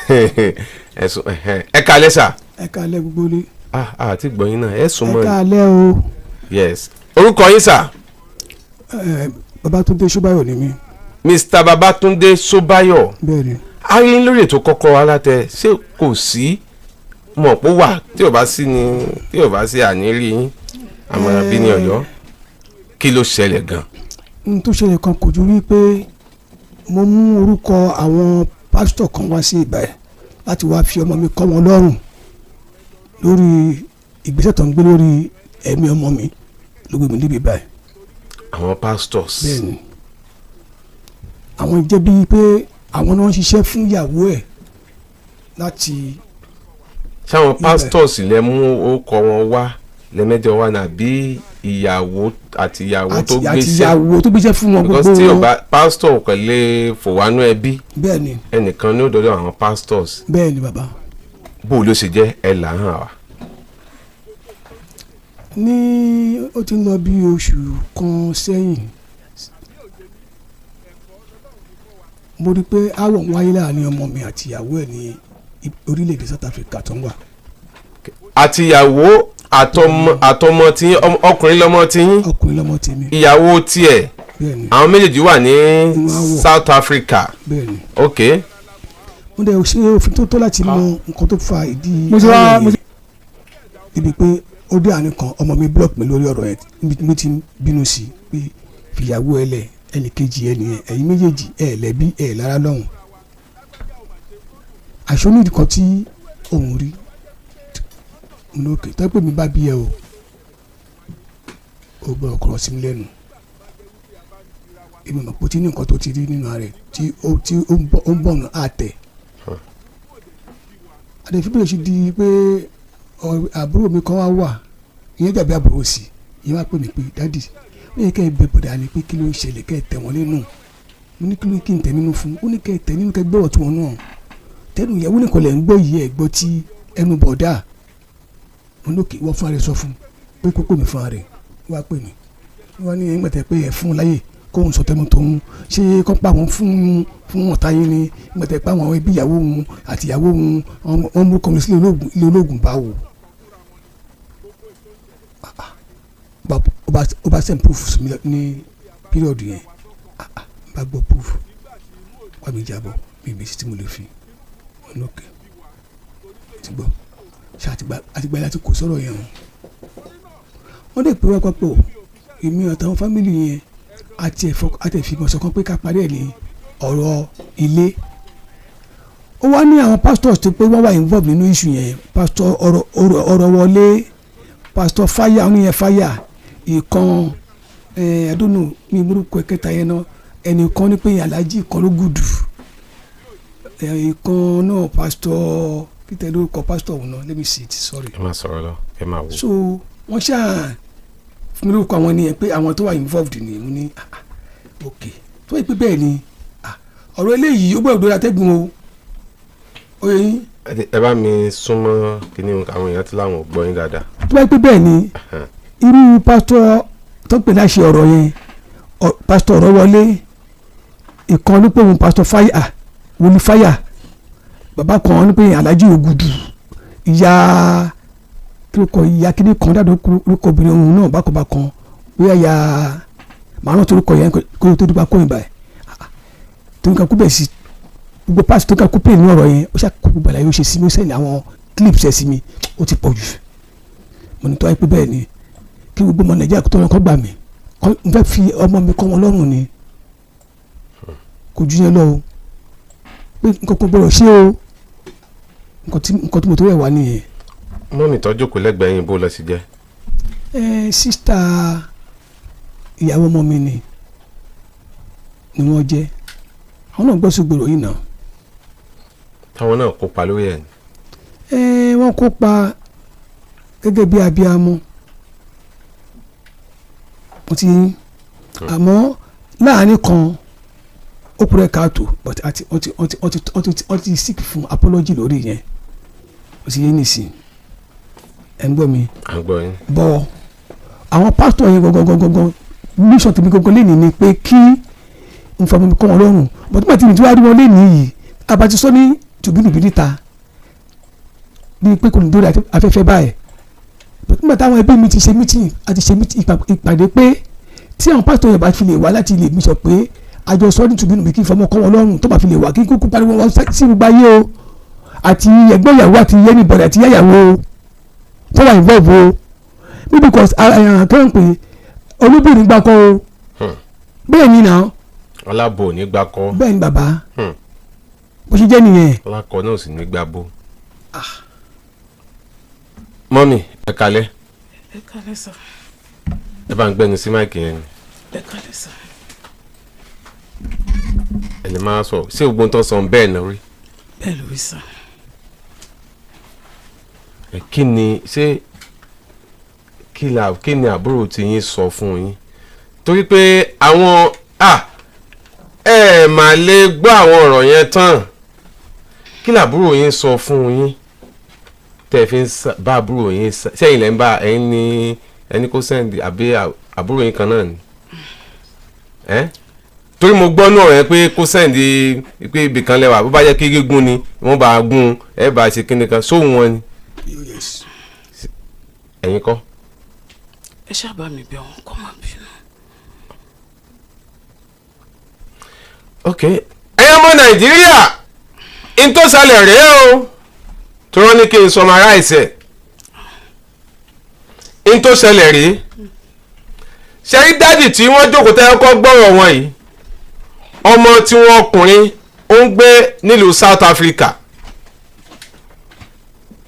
Ẹ sún. Ẹ káalẹ́ sà. Ẹ káalẹ́ gbogbo ní. Ah, àti gbọ̀nyìn náà, ẹ sún Ẹ mọ́ ni. káalẹ́ o. Yes, orúkọ yín sà? Babátúndé Ṣóbáyọ̀ ni mí. Mr Babatunde Ṣóbáyọ̀. Bẹ́ẹ̀ ni. A rí lórí ètò Kọ́kọ́rọ́ Alátẹ. Ṣé kò sí mọ̀ pé wà tí ò bá sí ni, tí ò bá sí àní rí yín. Àmọ̀ràn bí ní Ọ̀yọ́, kí ló ṣẹlẹ̀ gan? N tó ṣẹlẹ̀ kan kò ju wípé mo mú orúkọ àwọn pásítọ̀ kan wá sí ìbà ẹ̀ láti wá fi ọmọ mi kọ́ wọn lọ́rùn lórí ìgbésẹ̀ tó ń gbé lórí ẹ̀mí ọmọ mi ló gbé mi débi báyìí. Àwọn pastors? Bẹ́ẹ̀ ni, àwọn jẹ́ bíi pé àwọn náà ń ṣiṣẹ́ fún ìyàwó ẹ̀ láti Ṣáwọn pastors lẹ mú orúkọ wọn wá lẹ́mẹ́jọ wá nàbí ìyàwó àti ìyàwó tó àti gbéṣẹ́? Ìyàwó tó gbéṣẹ́ fún wọn. Because Gbogbo tí ò wọn. bá pastor kò lè fòwánú ẹbí. Bẹ́ẹ̀ ni. Ẹnìkan ní òdòdó àwọn pastors. Bẹ́ẹ̀ ni, bàbá. Bó ló ṣe jẹ́? Ẹ là hàn wá. Ní ó ti ń lọ bí oṣù kan sẹ́yìn, mo rí i pé aáwọ̀ ń wáyé láàrin ọmọ mi àti ìyàwó ẹ̀ ní orílẹ̀-èdè South Africa tó ń wà. Àtìyàwó àtọmọ tí ọkùnrin lọmọ tí yín? Ọkùnrin lọmọ tèmi. Ìyàwó tiẹ̀? Bẹ́ẹ̀ ni. Àwọn méjèèjì wà ní Inú aáwọ̀. South Africa? Bẹ́ẹ̀ ni. Ok. Mo dẹ̀ ṣe òfin tó tó láti mọ nǹkan tó fa ìdí Mo ti wá aáwọ̀ mo yẹn. Débi pé ó dé àárín kan, ọmọ mi block mi lórí ọ̀rọ̀ yẹn níbi tí mo ti ń bínú sí i pé fìyàwó ẹ lẹ̀, ẹnì kejì ẹ nìyẹn, ẹ̀yin méjèèjì ẹ lẹ́bí ẹ lára lọ́hùn. Àṣọ nídìí kan tí òun rí lókè tó pé mi bá bí ẹ o, ó gbọ́dọ̀ kọ̀rọ̀ sí mi lẹ́nu. Èmi mọ̀ pé ó ti ní nǹkan tó ti rí nínú ara rẹ̀ tí ó ń bọ̀ nù àtẹ̀. Àdèfíbẹ̀rẹ̀ ṣe di pé àbúrò mi kan wá wà, ìyẹn dàbí àbúrò sí, ìyẹn wá pè mí pé, "Daddy, ó yẹ kẹ́ ẹ bẹ bọ̀dà ni pé kí ló ń ṣẹlẹ̀, kẹ́ ẹ tẹ̀ wọ́n nínú." Mo ní, "Kí ló kí n tẹ̀ nínú fún?" Ó ní kẹ́ ẹ tẹ̀ nínú, kẹ́ ẹ gbọ́rọ̀ tí wọ́n náà tẹ́nu ìyàwó nìkan lẹ̀ ń gbọ́ yìí, ẹ̀ gbọ́ tí ẹnu bọ̀dà. Mo ní òkè, wọ́n fúnra rẹ̀ sọ fún pé kó pè mí fúnra rẹ̀. Wọ́n á pè mí, wọ́n ní ẹ̀ńgbẹ̀tẹ̀ pé ẹ̀ fún láyè kóun sọ tẹnu tòun, ṣé kọ́ pa àwọn fún ọ̀tá yín ni ẹ̀ńgbẹ̀tẹ̀ pé àwọn ẹbí ìyàwó òun àti ìyàwó òun wọ́n mú kọ́mi sílé ológun, ilé ológun báwo? Ah, ah. Ó bá send proof sí mi ní period yẹn. Ah, ah, bá gbọ́ proof wà mí jábọ̀ mi ìbí sí tí mo lè fi ọlọ́kẹ́ ti gbọ́ ṣe. Àtìgbà láti kò sọ̀rọ̀ yẹn o. Wọ́n dẹ̀ pé wá papọ̀, èmi àtàwọn family yẹn àti ẹ̀fọ́ àti ẹ̀fìmọ̀ ṣọ̀kan pé ká parí ẹ̀ ní ọ̀rọ̀ ilé. Ó wá ní àwọn pastors tó pé wọ́n wà involved nínú issue yẹn: pastor ọ̀rọ̀ wọlé, pastor fire, ó ní yẹn fire ìkan ẹ̀, I don't know ní orúkọ ẹ̀kẹta yẹn náà. Ẹnìkan ní pé aláàjì kan ló gùdù ìkan náà, pastor Peter lórúkọ pastor òun náà. Let me see it, sorry. Ẹ máa sọ̀rọ̀ lọ, ẹ máa wò. So wọ́n ṣáà fún mi lórúkọ àwọn nìyẹn pé àwọn tó wà involved ni. Mo ní, "Ah, ah, ok, tó yẹ pé bẹ́ẹ̀ ni, ah, ọ̀rọ̀ eléyìí ó gbọ́dọ̀ dórí atẹ́gùn o." Ó yẹ yín. Ẹ bá mi súnmọ́ kíní, àwọn èèyàn tí láwọn ò gbọ́ yín dáadáa. Tó bá yẹ pé bẹ́ẹ̀ ni, irú pásítọ̀ tó ń pè láṣẹ ọ̀rọ̀ yẹn, pásítọ̀ ọ̀rọ̀ wọlé ìkan ló pé òun pásítọ̀ fáyà, wòlíì fáyà, bàbá kan ló pé alájí ògùdù, ìyá kí ló kọ, ìyá kíní kan dáadọ́ orúkọ obìnrin òun náà bákanbákan, bóyá ìyá màá rántí orúkọ yẹn kó tó dúpọ̀ kóyìn báyìí tó ń kakú bẹ̀ sí gbogbo pásítọ̀ tó ń kakú pè ní ọ̀rọ̀ yẹn. Ó ṣàkóso gbogbo àlàyé ó ṣe sí mi, ó sẹ́ni àwọn clips ẹ̀ sí mi, ó ti pọ̀ jù. Mo ní tó wáyé pé bẹ́ẹ̀ ni, kí gbogbo ọmọ Nàìjíríà tó lọ kọ́ gbà mí, n fẹ́ fi ọmọ mi kọ́ wọn lọ́rùn ni, kò ju yẹn lọ o, pé nǹkan kan gbọ́dọ̀ ṣe o. Nǹkan tí mo tó yẹ wá nìyẹn. Mummy tó jókòó lẹ́gbẹ̀ẹ́ yín, bó lọ sí jẹ́? Ẹ sister ìyàwó ọmọ mi ni wọ́n jẹ́. Àwọn náà gbọ́ sí gbòòrò yìí náà. Táwọn náà kópa lórí ẹ̀ ni? Ẹ wọ́n kópa gẹ́gẹ́ bí abiyamọ, wọ́n ti yín, àmọ́ láàrin kan ó kúrẹ́ káàtó, but àti wọ́n ti seek fún apology lórí yẹn. Ó ti yé nìsín, ẹ̀ ń gbọ́ mi? À ń gbọ́ yín. Bọ́ àwọn pásítọ̀ yẹn gangan gangan, mission tèmi gangan lẹ́nìí ni pé kí n fa mi kọ́ wọn lọ́rùn, but nígbà tí mi ti wá rí wọn lẹ́nìí yìí, àbàtì sọ ní tùbínùbí níta bíi pé kò ní dórí afẹ́fẹ́ báyìí. But nígbà táwọn ẹbí mi ti ṣe meeting, àti ṣe meeting ìpàdé pé tí àwọn pásítọ̀ yẹn bá fi lè wá láti lè mi sọ pé àjọ sọ ní tùbínùbí kí n fọmọ kọ́ wọn lọ́rùn, tó bá fi lè wá, kí n kúkú pariwo wọn sí gbogbo ayé o, àti ẹgbẹ́ ìyàwó àti anybody àti ìyàwó o tó wà involve o, bí because kẹ́hìn pé olóbìnrin gbà kọ́ o. Bẹ́ẹ̀ ni náà. Alábò ní gbà kọ́. Bẹ́ẹ̀ ni bàbá, bó ṣe jẹ́ nìyẹn. Alákọ̀ náà sì ní gbà bó. Mummy, ẹ kalẹ́. Ẹ kálẹ́ sir. Ẹ bá ń gbẹnu sí mic yẹn ni. Ẹ kálẹ́ sir. Ẹ lè máa sọ, ṣé gbogbo tó sọ bẹ́ẹ̀ náà rí? Bẹ́ẹ̀ ló rí sir. Ẹ kí ni ṣé kí la kí ni àbúrò tí yín sọ fún yín? Torí pé àwọn ẹ mà lè gbọ́ àwọn ọ̀rọ̀ yẹn tán. Kí làbúrò yín sọ fún yín tẹ́ ẹ fi ń bá àbúrò yín sẹ́yìn lẹ́ ń bá ẹ̀yin ní ẹni kó send, àbí àbúrò yín kan náà ni ẹ́? Torí mo gbọ́ náà yẹn pé kó send pé ibì kan lẹ́wà, bó bá yẹ kí gígùn ni wọ́n bá gún ẹ, bá ṣe kíni kan sóhun wọn ni. Yes. Ẹ̀yin kọ́? Ẹ ṣáà bá mi bẹ̀ wọ́n kó má bínú. Ok, ẹ̀yin ọmọ Nàìjíríà, n tó ṣẹlẹ̀ rèé o, tí wọ́n ní kí n summarize ẹ̀. N tó ṣẹlẹ̀ rèé: ṣe rí daddy tí wọ́n jókòó tẹ́ kọ́ gbọ́rọ̀ wọn yìí, ọmọ tí wọ́n ọkùnrin ó ń gbé nílùú South Africa.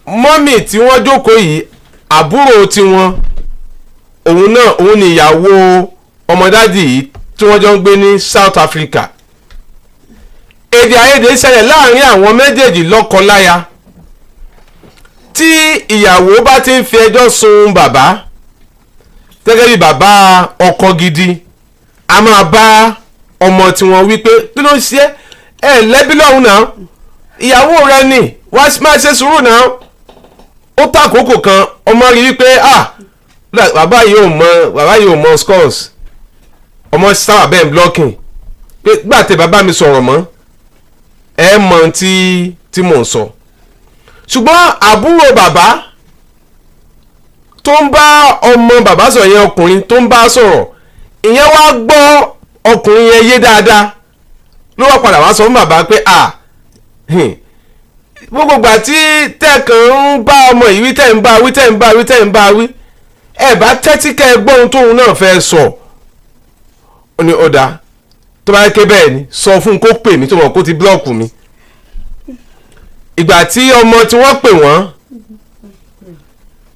Mummy tí wọ́n jókòó yìí, àbúrò tiwọn, òun náà, òun ni ìyàwó ọmọ daddy yìí tí wọ́n jọ ń gbé ní South Africa. Èdè àìyedè ṣẹlẹ̀ láàrin àwọn méjèèjì lọ́kọ-láya. Tí ìyàwó bá ti ń fi ẹjọ́ sun bàbá gẹ́gẹ́ bí bàbá ọkọ gidi, a máa bá ọmọ tiwọn wí pé kí ló ń ṣe ẹ lẹ́bí lọ́hùn náà, ìyàwó rẹ ni, wá máa ṣe sùúrù náà. Ó tó àkókò kan, ọmọ rí wípé ah, bàbá yìí ò mọ scores. Ọmọ sábà bẹ́ẹ̀ blocking pé gbà tẹ bàbá mi sọ̀rọ̀ mọ́, ẹ mọ̀ tí mò ń sọ. Ṣùgbọ́n àbúrò bàbá tó ń bá ọmọ bàbá sọ̀rọ̀ yẹn, ọkùnrin tó ń bá sọ̀rọ̀ ìyẹn, wá gbọ́ ọkùnrin yẹn yé dáadáa, ló wá padà wá sọ fún bàbá pé à gbogbo ìgbà tí tẹ̀kàn ń bá ọmọ yìí wí, tẹ̀ ń bá wí, tẹ̀ ń bá wí, tẹ̀ ń bá wí, ẹ bá tẹ́tí kẹ́ ẹ gbọ́ ohun tóun náà fẹ́ sọ. Ó ní ó dáa, tó bá yẹ ké bẹ́ẹ̀ ni, sọ fún un kó pè mí, tó mọ̀ kó ti block mi. Ìgbà tí ọmọ tí wọ́n pè wọ́n,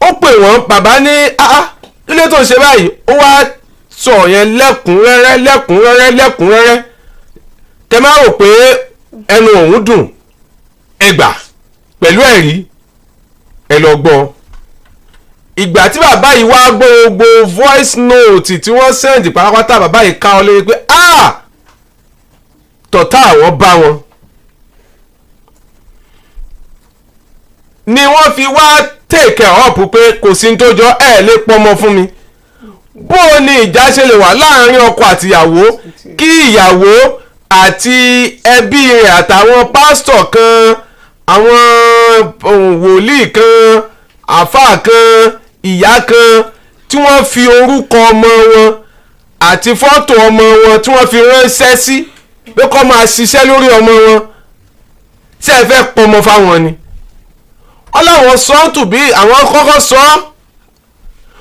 ó pè wọ́n, bàbá ní ah, ilé tó ń ṣe báyìí. Ó wá sọ yẹn lẹ́kùnrẹ́rẹ́, lẹ́kùnrẹ́rẹ́, lẹ́kùnrẹ́rẹ́. Kẹ má rò pé ẹnu òun dùn, ẹ gbà pẹ̀lú ẹ̀rí, ẹ lọ gbọ́. Ìgbà tí bàbá yìí wá gbọ́ gbogbo voice note tí wọ́n send pátápátá, bàbá yìí ká ọ lórí pé ah, tọ̀tá àwọn bá wọn ni wọ́n fi wá take up pé kò sí ní tó jọ, ẹ̀ lè pọmọ fún mi. Bó o ní ìjà ṣe lè wà láàrin ọkọ àtìyàwó, kí ìyàwó àti ẹbí rẹ̀ àtàwọn pásítọ̀ kan, àwọn wòlíì kan, àáfàá kan, ìyá kan, tí wọ́n fi orúkọ ọmọ wọn àti fọ́tò ọmọ wọn tí wọ́n fi ránṣẹ́ sí pé kó máa ṣiṣẹ́ lórí ọmọ wọn, ṣé ẹ fẹ́ pọmọ fáwọn ni? Wọ́n láwọn sọ ọ́ tù bí àwọn kọ́kọ́ sọ ọ́,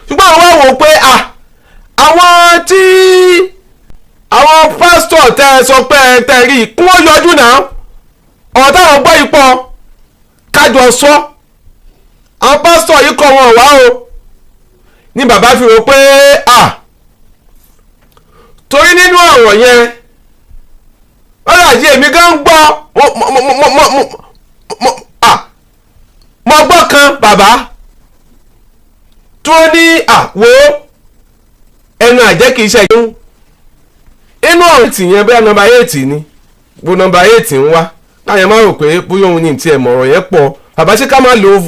ṣùgbọ́n àwọn wò pé à àwọn tí àwọn pásítọ̀ tẹ́ ẹ sọ pé ẹ tẹ́ rí i kí wọ́n yọjú náà, ọ̀rọ̀ táwọn gbọ́ ipò kájọ sọ. Àwọn pásítọ̀ yìí kọ́ wọn wá o ní bàbá fi rò pé à torí nínú ọ̀rọ̀ yẹn, ó dàjí èmi gan gbọ́ mo à mo gbọ́ kan bàbá tó ní à wo ẹnu àjẹ́ kì í ṣe ẹ̀yún inú ọ̀rọ̀ tì yẹn, bóyá number 8 ni bó number 8 ń wá, káyọ̀ máa rò pé bóyá òun ní tiẹ̀ mọ̀rọ̀ yẹn pọ̀. Bàbá, ṣé ká má lo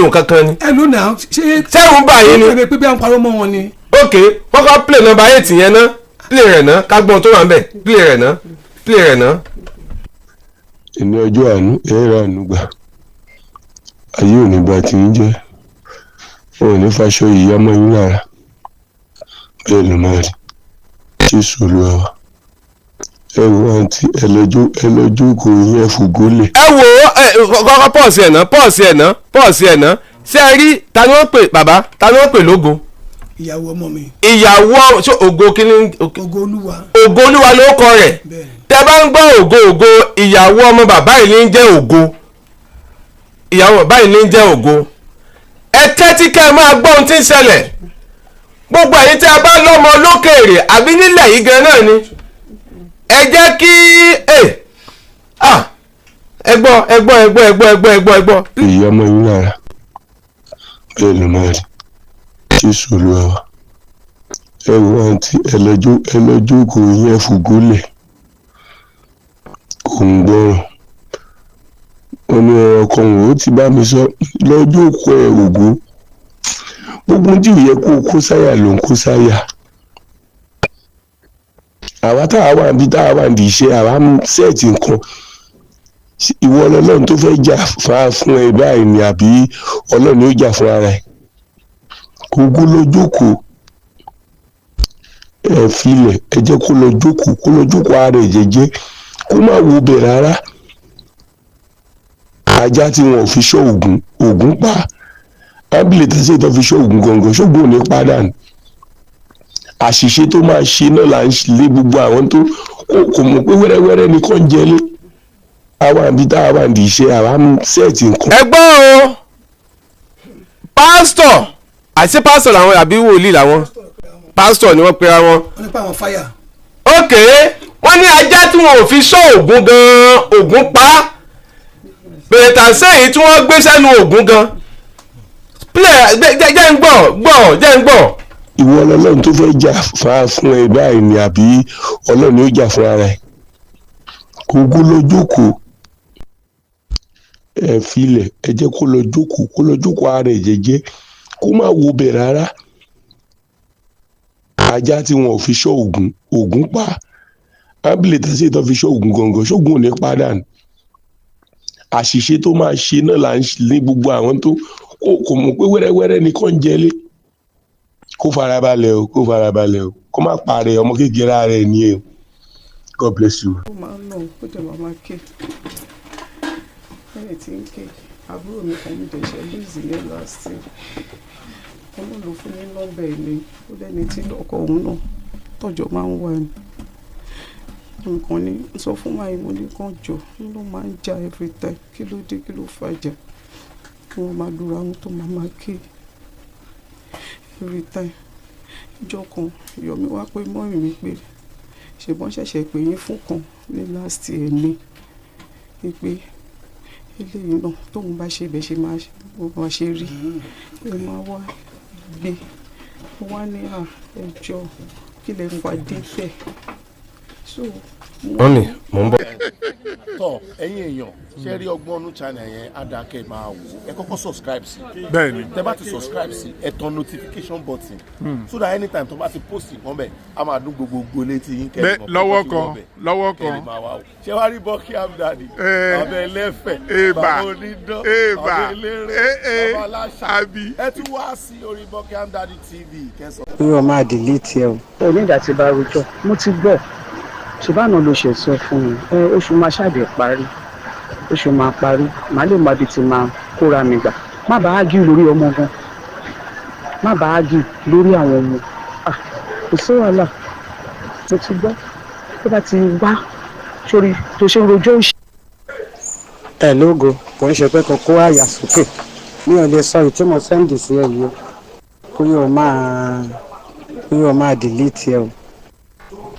nǹkan kan ni? Ẹ ló nà ṣé. Sẹ́rù ń bà yín ni? Ṣé pé bí àwọn parọ́ mọ́ wọn ni. Ok, kọ́kọ́ play number 8 yẹn ná, play rẹ̀ ná, ká gbọ́n tó wà ń bẹ̀. Play rẹ̀ ná, play rẹ̀ ná. Ẹni ọjọ́ àánú ẹ ra àánú gbà. Ayé ò ní bà tí ń jẹ́. Wọn ò ní faṣọ ìyá mọ́ yín lára. Bẹ́ẹ̀ ló máa rí. Jésù Olúwa wa. Ẹ wo àǹtí, ẹ lọ́jọ́, ẹ lọ́jọ́ kò yín, ẹ fògo lẹ̀. Ẹ wò ó, ẹ kọ́kọ́ pause ẹ̀ ná, pause ẹ̀ ná, pause ẹ̀ ná. Ṣé ẹ rí ta ni wọ́n pè, bàbá, ta ni wọ́n pè lógo? Ìyàwó ọmọ mi. Ìyàwó ṣé ògo kíní? Ògo Olúwa. Ògo Olúwa ló kọ rẹ̀. Bẹ́ẹ̀ ni. Tẹ bá ń gbọ́ ògo, ògo, ìyàwó ọmọ bàbá yìí ní ń jẹ́ ògo. Ìyàwó bàbá yìí ní ń jẹ́ ògo. Ẹ tẹ́tí kẹ́ ẹ máa gbọ́ ohun tí ń ṣẹlẹ̀. Gbogbo ẹ̀yin tí a bá lọ́mọ lókèèrè àbí nílẹ̀ yìí gan náà ni, ẹ jẹ́ kí ẹ ẹ gbọ́, ẹ gbọ́, ẹ gbọ́, ẹ gbọ́, ẹ gbọ́, ẹ gbọ́, ẹ gbọ́. Ìyá mọ́ yín lára. Bẹ́ẹ̀ ló máa rí. Jésù Olúwa wa. Ẹ wo àǹtí, ẹ lọ́jọ́, ẹ lọ́jọ́ kò yín, ẹ fògo lẹ̀. Kò ń gbọ́ràn. Wọ́n ní ọkọ òun ó ti bá mi sọ lọ́jọ́ kọ ẹ̀ ògo. Gbogbo ohun tí ò yẹ kó o kó sáyà ló ń kó sáyà. Àwa tá a wà níbi tá a wà nídìí iṣẹ́, àwa ń set nǹkan. Ìwọ Ọlọ́run tó fẹ́ jà fún ẹ báyìí ni, àbí Ọlọ́run yóò jà fún ara ẹ? Kókó lọ jókòó, ẹ filẹ̀, ẹ jẹ́ kó lọ jókòó, kó lọ jókòó ara ẹ̀ jẹ́jẹ́, kó má wo bẹ̀ rárá. Ajá tí wọn ò fi ṣọ́ Ògún, Ògún pa ábìlẹ̀ tẹ̀sí tó fi ṣọ́ Ògún gangan, ṣógun ò ní padà nù. Àṣìṣe tó máa ṣe náà là ń lé gbogbo àwọn tó kò mọ̀ pé wẹ́rẹ́wẹ́rẹ́ ni kò ń jẹlé. Àwa àbí tá a wà ní iṣẹ́, àwa ń set nǹkan. Ẹ gbọ́ o, pásítọ̀ àti pásítọ̀ làwọn àbí wòlíì làwọn? Pásítọ̀ ni wọ́n pera wọn. Wọ́n nípa àwọn fáyà. Ok, wọ́n ní ajá tí wọn ò fi ṣọ́ Ògún gan-an, Ògún pa á. Bèrètà sẹ́yìn tí wọ́n gbé sẹ́nu Ògún gan. Play, jẹ́ ń gbọ́, gbọ́, jẹ́ ń gbọ́. Ìwọ Ọlọ́run tó fẹ́ jà fún ẹ báyìí ni, àbí Ọlọ́run yóò jà fún ara ẹ? Kókó lọ jókòó, ẹ filẹ̀, ẹ jẹ́ kó lọ jókòó, kó lọ jókòó ara ẹ̀ jẹ́jẹ́, kó má wo bẹ̀ rárá. Ajá tí wọn ò fi ṣọ́ Ògún, Ògún pa ábìlẹ̀ tẹ̀sí tó fi ṣọ́ Ògún gangan, ṣógun ò ní padà nù. Àṣìṣe tó máa ṣe náà là ń lé gbogbo àwọn tó kò mọ̀ pé wẹ́rẹ́wẹ́rẹ́ ni kò ń jẹlé. Kó farabalẹ̀ o, kó farabalẹ̀ o, kó má parẹ́ ọmọ kékeré ara ẹ̀ ní o. God bless you. Ó máa ń nà, ó dẹ̀ máa máa ké. Lẹ́yìn tí ń ké, àbúrò mi kan mi dẹ̀ ṣe lose ní last year, òun náà ló fún mi nọ́mbà ẹ̀ ní ó lẹ́ni tí ọkọ òun náà tọ́jọ́ máa ń wà ní nǹkan ní sọ fún máa mo ní kàn jọ ló máa ń jà every time. Kí ló dé? Kí ló fàjà kí wọ́n máa lura wọn tó máa máa ké every time? Ìjọ kan, Yomi wá pé mummy mi pé ṣèbọn ṣẹ̀ṣẹ̀ pè yín fún kan ní last year ní pé eléyìí náà tóun bá ṣe ibẹ̀ ṣe máa bó máa ṣe rí, ẹ máa wá gbé wá ní à ẹjọ́ kí lè fà dé bẹ́ẹ̀ so. Mummy, mò ń bọ̀. Tọ ẹ̀yin èèyàn, ṣe rí Ọgbọ́n Inú channel yẹn, adakẹ máa wò. Ẹ kọ́kọ́ subscribe sí. Tẹ bá ti subscribe sí, ẹ tan notification button so that anytime tó bá ti post nǹkan bẹ́ẹ̀, a máa dún gbogbogbò létí yín kẹ́ ẹ mọ̀ pé lọ́wọ́ nǹkan ti kan wọ bẹ̀. Lọ́wọ́ Kẹ́ ẹ lè kan. máa wá o. Ṣé wàá rí Buckingham Daddy, Eh. bàbá ẹlẹ́fẹ̀, Eba. bàbá onídán, Eba. bàbá eléré, Eh, eh. bàbá aláṣà. Àbí. Ẹ tún wá sí orí Buckingham Daddy TV kẹsàn. Pé o máa delete ẹ o. Onídàá ti bá rojọ́, mo ti gbọ́. Ṣùgbọ́n àná ló ṣe sọ fún mi ẹ, oṣù máa ṣàdé parí, oṣù máa parí, màá lè mọ ibi tí máa kóra mi gbà. Má bàa ágì lórí ọmọ gan, má bàa ágì lórí àwọn ọmọ. Ah, kò sí wàhálà, mo ti gbọ́. Tó bá ti wá sórí tó ṣe ń rojọ́ òṣì. Ẹ lógo, kò ń ṣe pé kò kó àyà sókè. Mi ò lè sọ èyí tí mo send sí ẹ yìí o. Kó yóò máa delete ẹ o.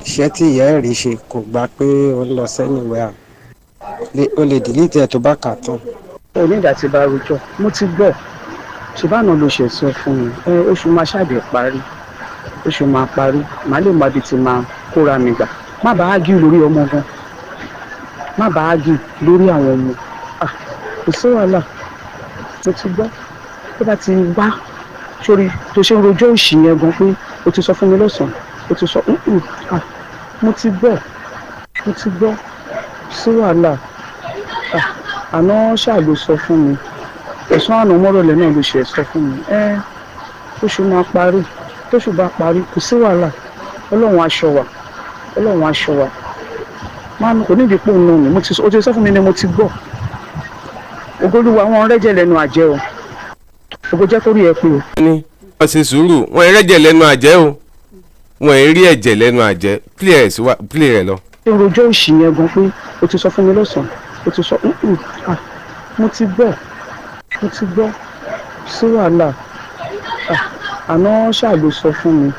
Iṣẹ́ tí ìyá ẹ̀ rí ṣe kò gbà pé ó ń lọ sẹ́yìnwẹ́ à. O lè delete ẹ tó bá kà tán. Onídàá ti bá rojọ́, mo ti gbọ́. Ṣùgbọ́n àná ló ṣe sọ fún mi ẹ, oṣù máa ṣàdé parí, oṣù máa parí, màá lè mọ ibi tí máa kóra mi gbà. Má bàa ágì lórí ọmọ gan, má bàa ágì lórí àwọn ọmọ. Ah, kò sí wàhálà, mo ti gbọ́. Tó bá ti wá sórí tó ṣe ń rojọ́ òṣì yẹn gan pé o ti sọ fún mi lọ́sàn-án, o ti sọ. Ah, mo ti gbọ́, mo ti gbọ́, sí wàhálà. Ah, àná ṣáà ló sọ fún mi, ọ̀sán àná mọ́rọ̀lẹ́ náà ló ṣe sọ fún mi. Ẹ oṣù máa parí, tóṣù bá parí kò sí wàhálà. Ọlọ́run aṣọ wa, Ọlọ́run aṣọ wa. Máa kò nídìí pò ń nà mí. Mo ti o ti sọ fún mi ni, mo ti gbọ́. Ògolúwa, wọn rẹ́jẹ̀ lẹ́nu àjẹ́ o. Ògo jẹ́ kórí ẹ pé o. Ní wọ́n ṣe sùúrù, wọ́n rẹ́jẹ̀ lẹ́nu àjẹ́ o, wọ́n rí ẹ̀jẹ̀ lẹ́nu àjẹ́. Play ẹ̀ síwá, play rẹ̀ lọ. Ṣé o rojọ́ òṣì yẹn gan pé o ti sọ fún mi lọ́sàn-án, o ti sọ? "Mm-mm, ah, mo ti gbọ́, mo ti gbọ́, sí wàhálà." Ah, àná ṣáà ló sọ fún mi,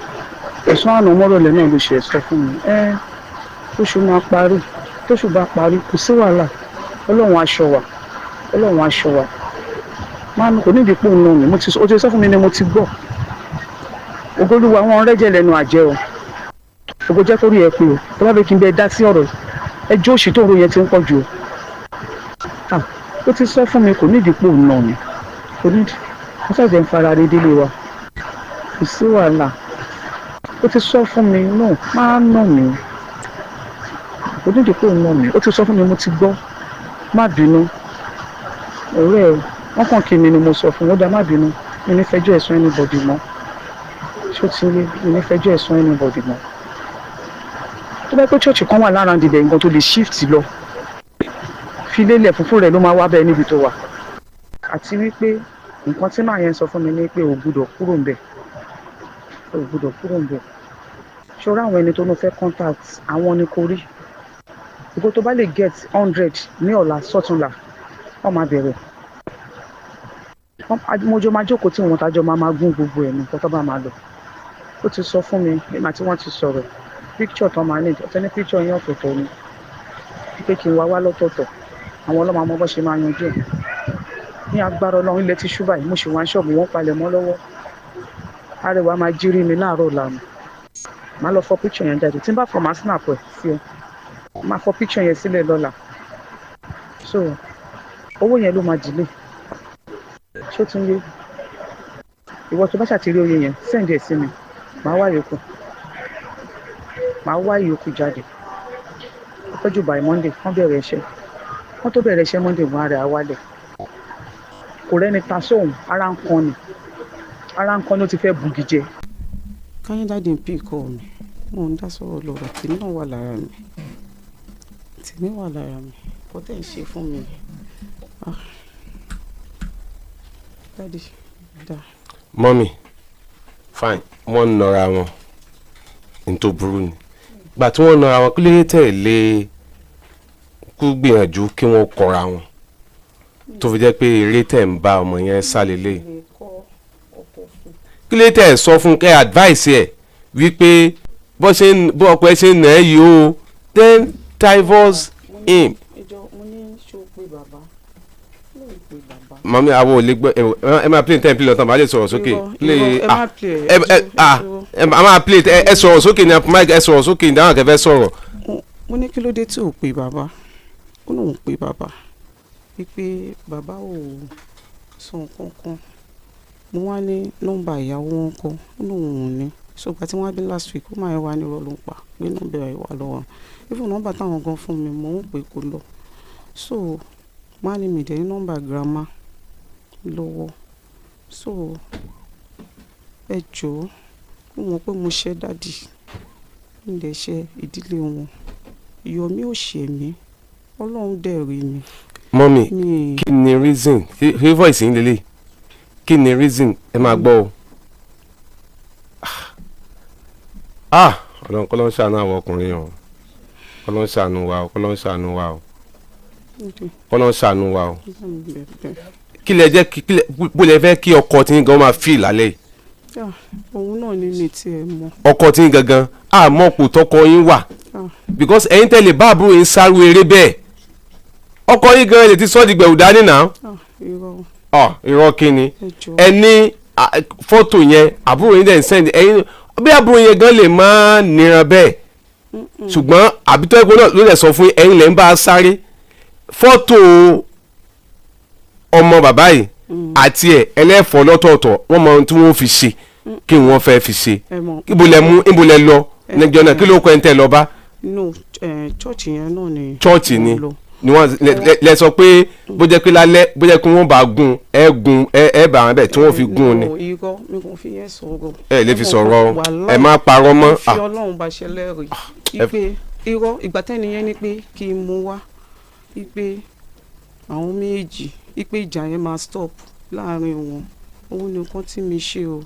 ọ̀sán àná mọ́rọ̀lẹ́ náà ló ṣe sọ fún mi. Ẹ oṣù máa parí, tóṣù bá parí kò sí wàhálà. Ọlọ́run aṣọ wa, Ọlọ́run aṣọ wa. Máa kò nídìí pò ń nà mí. Mo ti o ti sọ fún mi ni, mo ti gbọ́. Ògolúwa, wọn rẹ́jẹ̀ lẹ́nu àjẹ́ o. Ògo jẹ́ kórí ẹ pé o. Tó bá fẹ́ kí n bẹ dá sí ọ̀rọ̀ yìí, ẹjọ́ òṣì tó ń ro yẹn ti ń pọ̀ jù o. Ah, ó ti sọ fún mi, kò nídìí pò ń nà mí, kò nídìí. Mo ṣàjẹ́ ń fara rí délé wa, kò sí wàhálà. Ó ti sọ fún mi náà, máa nà mí, kò nídìí pò ń nà mí. Ó ti sọ fún mi, mo ti gbọ́, má bínú. Ọ̀rẹ́ ẹ wọ́n kàn kí mi ni mo sọ fún un. Ó dá, má bínú, mi ní fẹjọ́ ẹ̀sùn anybody mọ́. Ṣó ti rí? Mi ní fẹjọ́ ẹ̀sùn anybody mọ́. Tó bá pẹ́ church kan wà lára ìdìbẹ̀ nǹkan tó lè shift lọ, fi lélẹ̀ funfun rẹ̀ ló máa wá bẹ́ẹ̀ níbi tó wà. Àti wípé nǹkan tí màá yẹn sọ fún mi ni pé ò gbúdọ̀ kúrò ńbẹ̀, ò gbúdọ̀ kúrò ńbẹ̀. Ṣọ́ra àwọn ẹni tó ló fẹ́ contact, àwọn ni kò rí. Ìgbó tó bá lè get 100 ní ọ̀la sọ́túnla, wọ́n máa bẹ̀rẹ̀. Mo jọ máa jókòó tí wọn tájọ máa máa gún gbogbo ẹ̀ nǹkan tó bá máa lọ. Ó ti sọ fún mi nígbà tí wọ́n ti sọ̀rọ̀ picture tó máa ní ọ̀tọ̀ ní picture yẹn, ọ̀tọ̀ọ̀tọ̀ ni, pé kí n wá wá lọ́tọ̀ọ̀tọ̀. Àwọn ọlọ́mọ àmọ́ bọ́ ṣe máa yanjú ẹ̀. Ní agbára Ọlọ́run, ilẹ̀ ti ṣú báyìí, mo ṣì wá ń ṣọ́ọ̀bù, wọ́n palẹ̀ mọ́ lọ́wọ́. Arẹwà máa jírí mi láàárọ̀ lànà, màá lọ fọ picture yẹn jáde. Tí n bá fọ, màá snap ẹ̀ sí ẹ, máa fọ picture yẹn sílẹ̀ lọ́la. So owó yẹn ló máa delay. Ṣó tún yé ìwọ? Tó bá ṣàtìrí oyè yẹn, send ẹ̀ sí mi, màá wá yòókù, màá wá ìyókù jáde. Ó pẹ́ jù by Monday, wọ́n bẹ̀rẹ̀ iṣẹ́. Wọ́n tó bẹ̀rẹ̀ iṣẹ́ Monday, wọn ara wálẹ̀. Kò rẹ́ni ta sóhun, ara ń kan ni, ara ń kan ni, ó ti fẹ́ bugi jẹ. Káyọ̀ daddy ń pick call mi, mo ń dá sọ̀rọ̀ lọ́rọ̀. Tèmi náà wà lára mi, tèmi wà lára mi. Kò tẹ̀ ń ṣe fún mi. Ah, daddy dá. Mummy, fine, wọ́n ń nọra wọn ní tó burú ni. Gbà tí wọ́n nọra wọn, kí ló dé tẹ̀lé kú gbìyànjú kí wọ́n kọra wọn, tó fi jẹ́ pé eré tẹ̀ ń bá ọmọ yẹn sá lélẹ̀? Kí ló tẹ̀ sọ fún kẹ́ advice ẹ̀ wípé bó ṣe ń bó ọkọ ẹ ṣe ń nà ẹ́ yìí o, then divorce him? Ìjọ mo ní ṣó pé bàbá lóun pé bàbá. Mummy, àwọn ò lè gbọ́. Ẹ máa play ten play lọ́tàn, bá lè sọ̀rọ̀ sókè. Irọ́, Play. Irọ́, ẹ Ah, má play ẹ, ẹ ẹ ah, ẹ máa play. Ẹ sọ̀rọ̀ sókè ní mic, ẹ sọ̀rọ̀ sókè ní àwọn kẹfẹ́ sọ̀rọ̀. Mo ní kí ló dé tí ò pé bàbá? Ó lóun pé bàbá, wípé bàbá ò sọ nǹkan kan. Mo wá ní nọ́mbà ìyàwó wọn kọ́? Ó lóun ò ní. So ìgbà tí wọ́n á bí last week, ó máa ń wá ní irọ́ ló ń pa, pé nọ́mbà ẹ̀ wà lọ́wọ́. Even nọ́mbà táwọn gan fún mi, mò ń pè, kó lọ. So mo á ní mi dẹ̀ ní nọ́mbà grandma lọ́wọ́. So ẹ jọ̀ọ́, mo mọ̀ pé mo ṣẹ̀ daddy, mi dẹ̀ ṣe ìdílé wọn. Yomi ò ṣẹ̀ mí, Ọlọ́run dẹ̀ rí mi. Mummy, Mi kí ni reason? Ṣé voice yín lélẹ̀? Kí ni reason? Ẹ máa gbọ́ o. Ah, Ọlọ́run, kọ́ ló ń ṣàánú àwọn ọkùnrin o. Kọ́ ló ń ṣàánú wa o, kọ́ ló ń ṣàánú wa o, kọ́ ló ń ṣàánú wa o. Kí lẹ jẹ́ kí lẹ bó lẹ fẹ́ kí ọkọ tí yín gan máa feel lálẹ́ yìí? Ah, òun náà ní mi tiẹ̀ mọ̀. Ọkọ tí yín gangan, àmọ́ kò tọkọ yín wà, because ẹ̀yin tẹ̀lé bá àbúrò yín sáré eré bẹ́ẹ̀, ọkọ yín gan lè ti sọ́ di gbẹ̀wù dání náà. Ah, irọ́. Ọ irọ́ kí ni? Ẹ jọ̀ọ́. Ẹ ní fọ́tò yẹn, àbúrò yín dẹ̀ ń send ẹ̀yin. Bí àbúrò yẹn gan lè máa níran bẹ́ẹ̀, ṣùgbọ́n àbítọ́ ẹ̀kọ́ náà ló lè sọ fún yín, ẹ̀yin lẹ́ ń bá a sáré fọ́tò ọmọ bàbá yìí àti ẹ̀ ẹlẹ́fọ̀ọ́ lọ́tọ̀ọ̀tọ̀. Wọ́n mọ ohun tí wọ́n fi ṣe, kí wọ́n fẹ́ fi ṣe. Ẹ mọ̀. Ibo lẹ mú, ibo lẹ lọ níjọ́ náà? Kí ló kọ́ ẹ̀ ń tẹ́ lọ bá? No, church yẹn náà ni. Church ni. Mo lọ. Ni wọ́n lẹ sọ pé bó jẹ́ pé lálẹ́, bó jẹ́ pé wọ́n bá gun ẹ gun ẹ ẹ bá wọn bẹ̀ tí wọ́n fi gun ni. No, irọ́, mi kò fi yẹn sọ̀rọ̀. Ẹ lè fi sọ̀rọ̀ o. Wàláhì, Ẹ má parọ́ mọ́. mo fi Ah. Ọlọ́run bá ṣe lẹ́rìí ipe irọ́. Ìgbà tẹ́ni yẹn ni pé kí n mú wá ipe àwọn méjì, ipe ìjà yẹn máa stop láàrin wọn, òun nìkan tí mi ṣe o,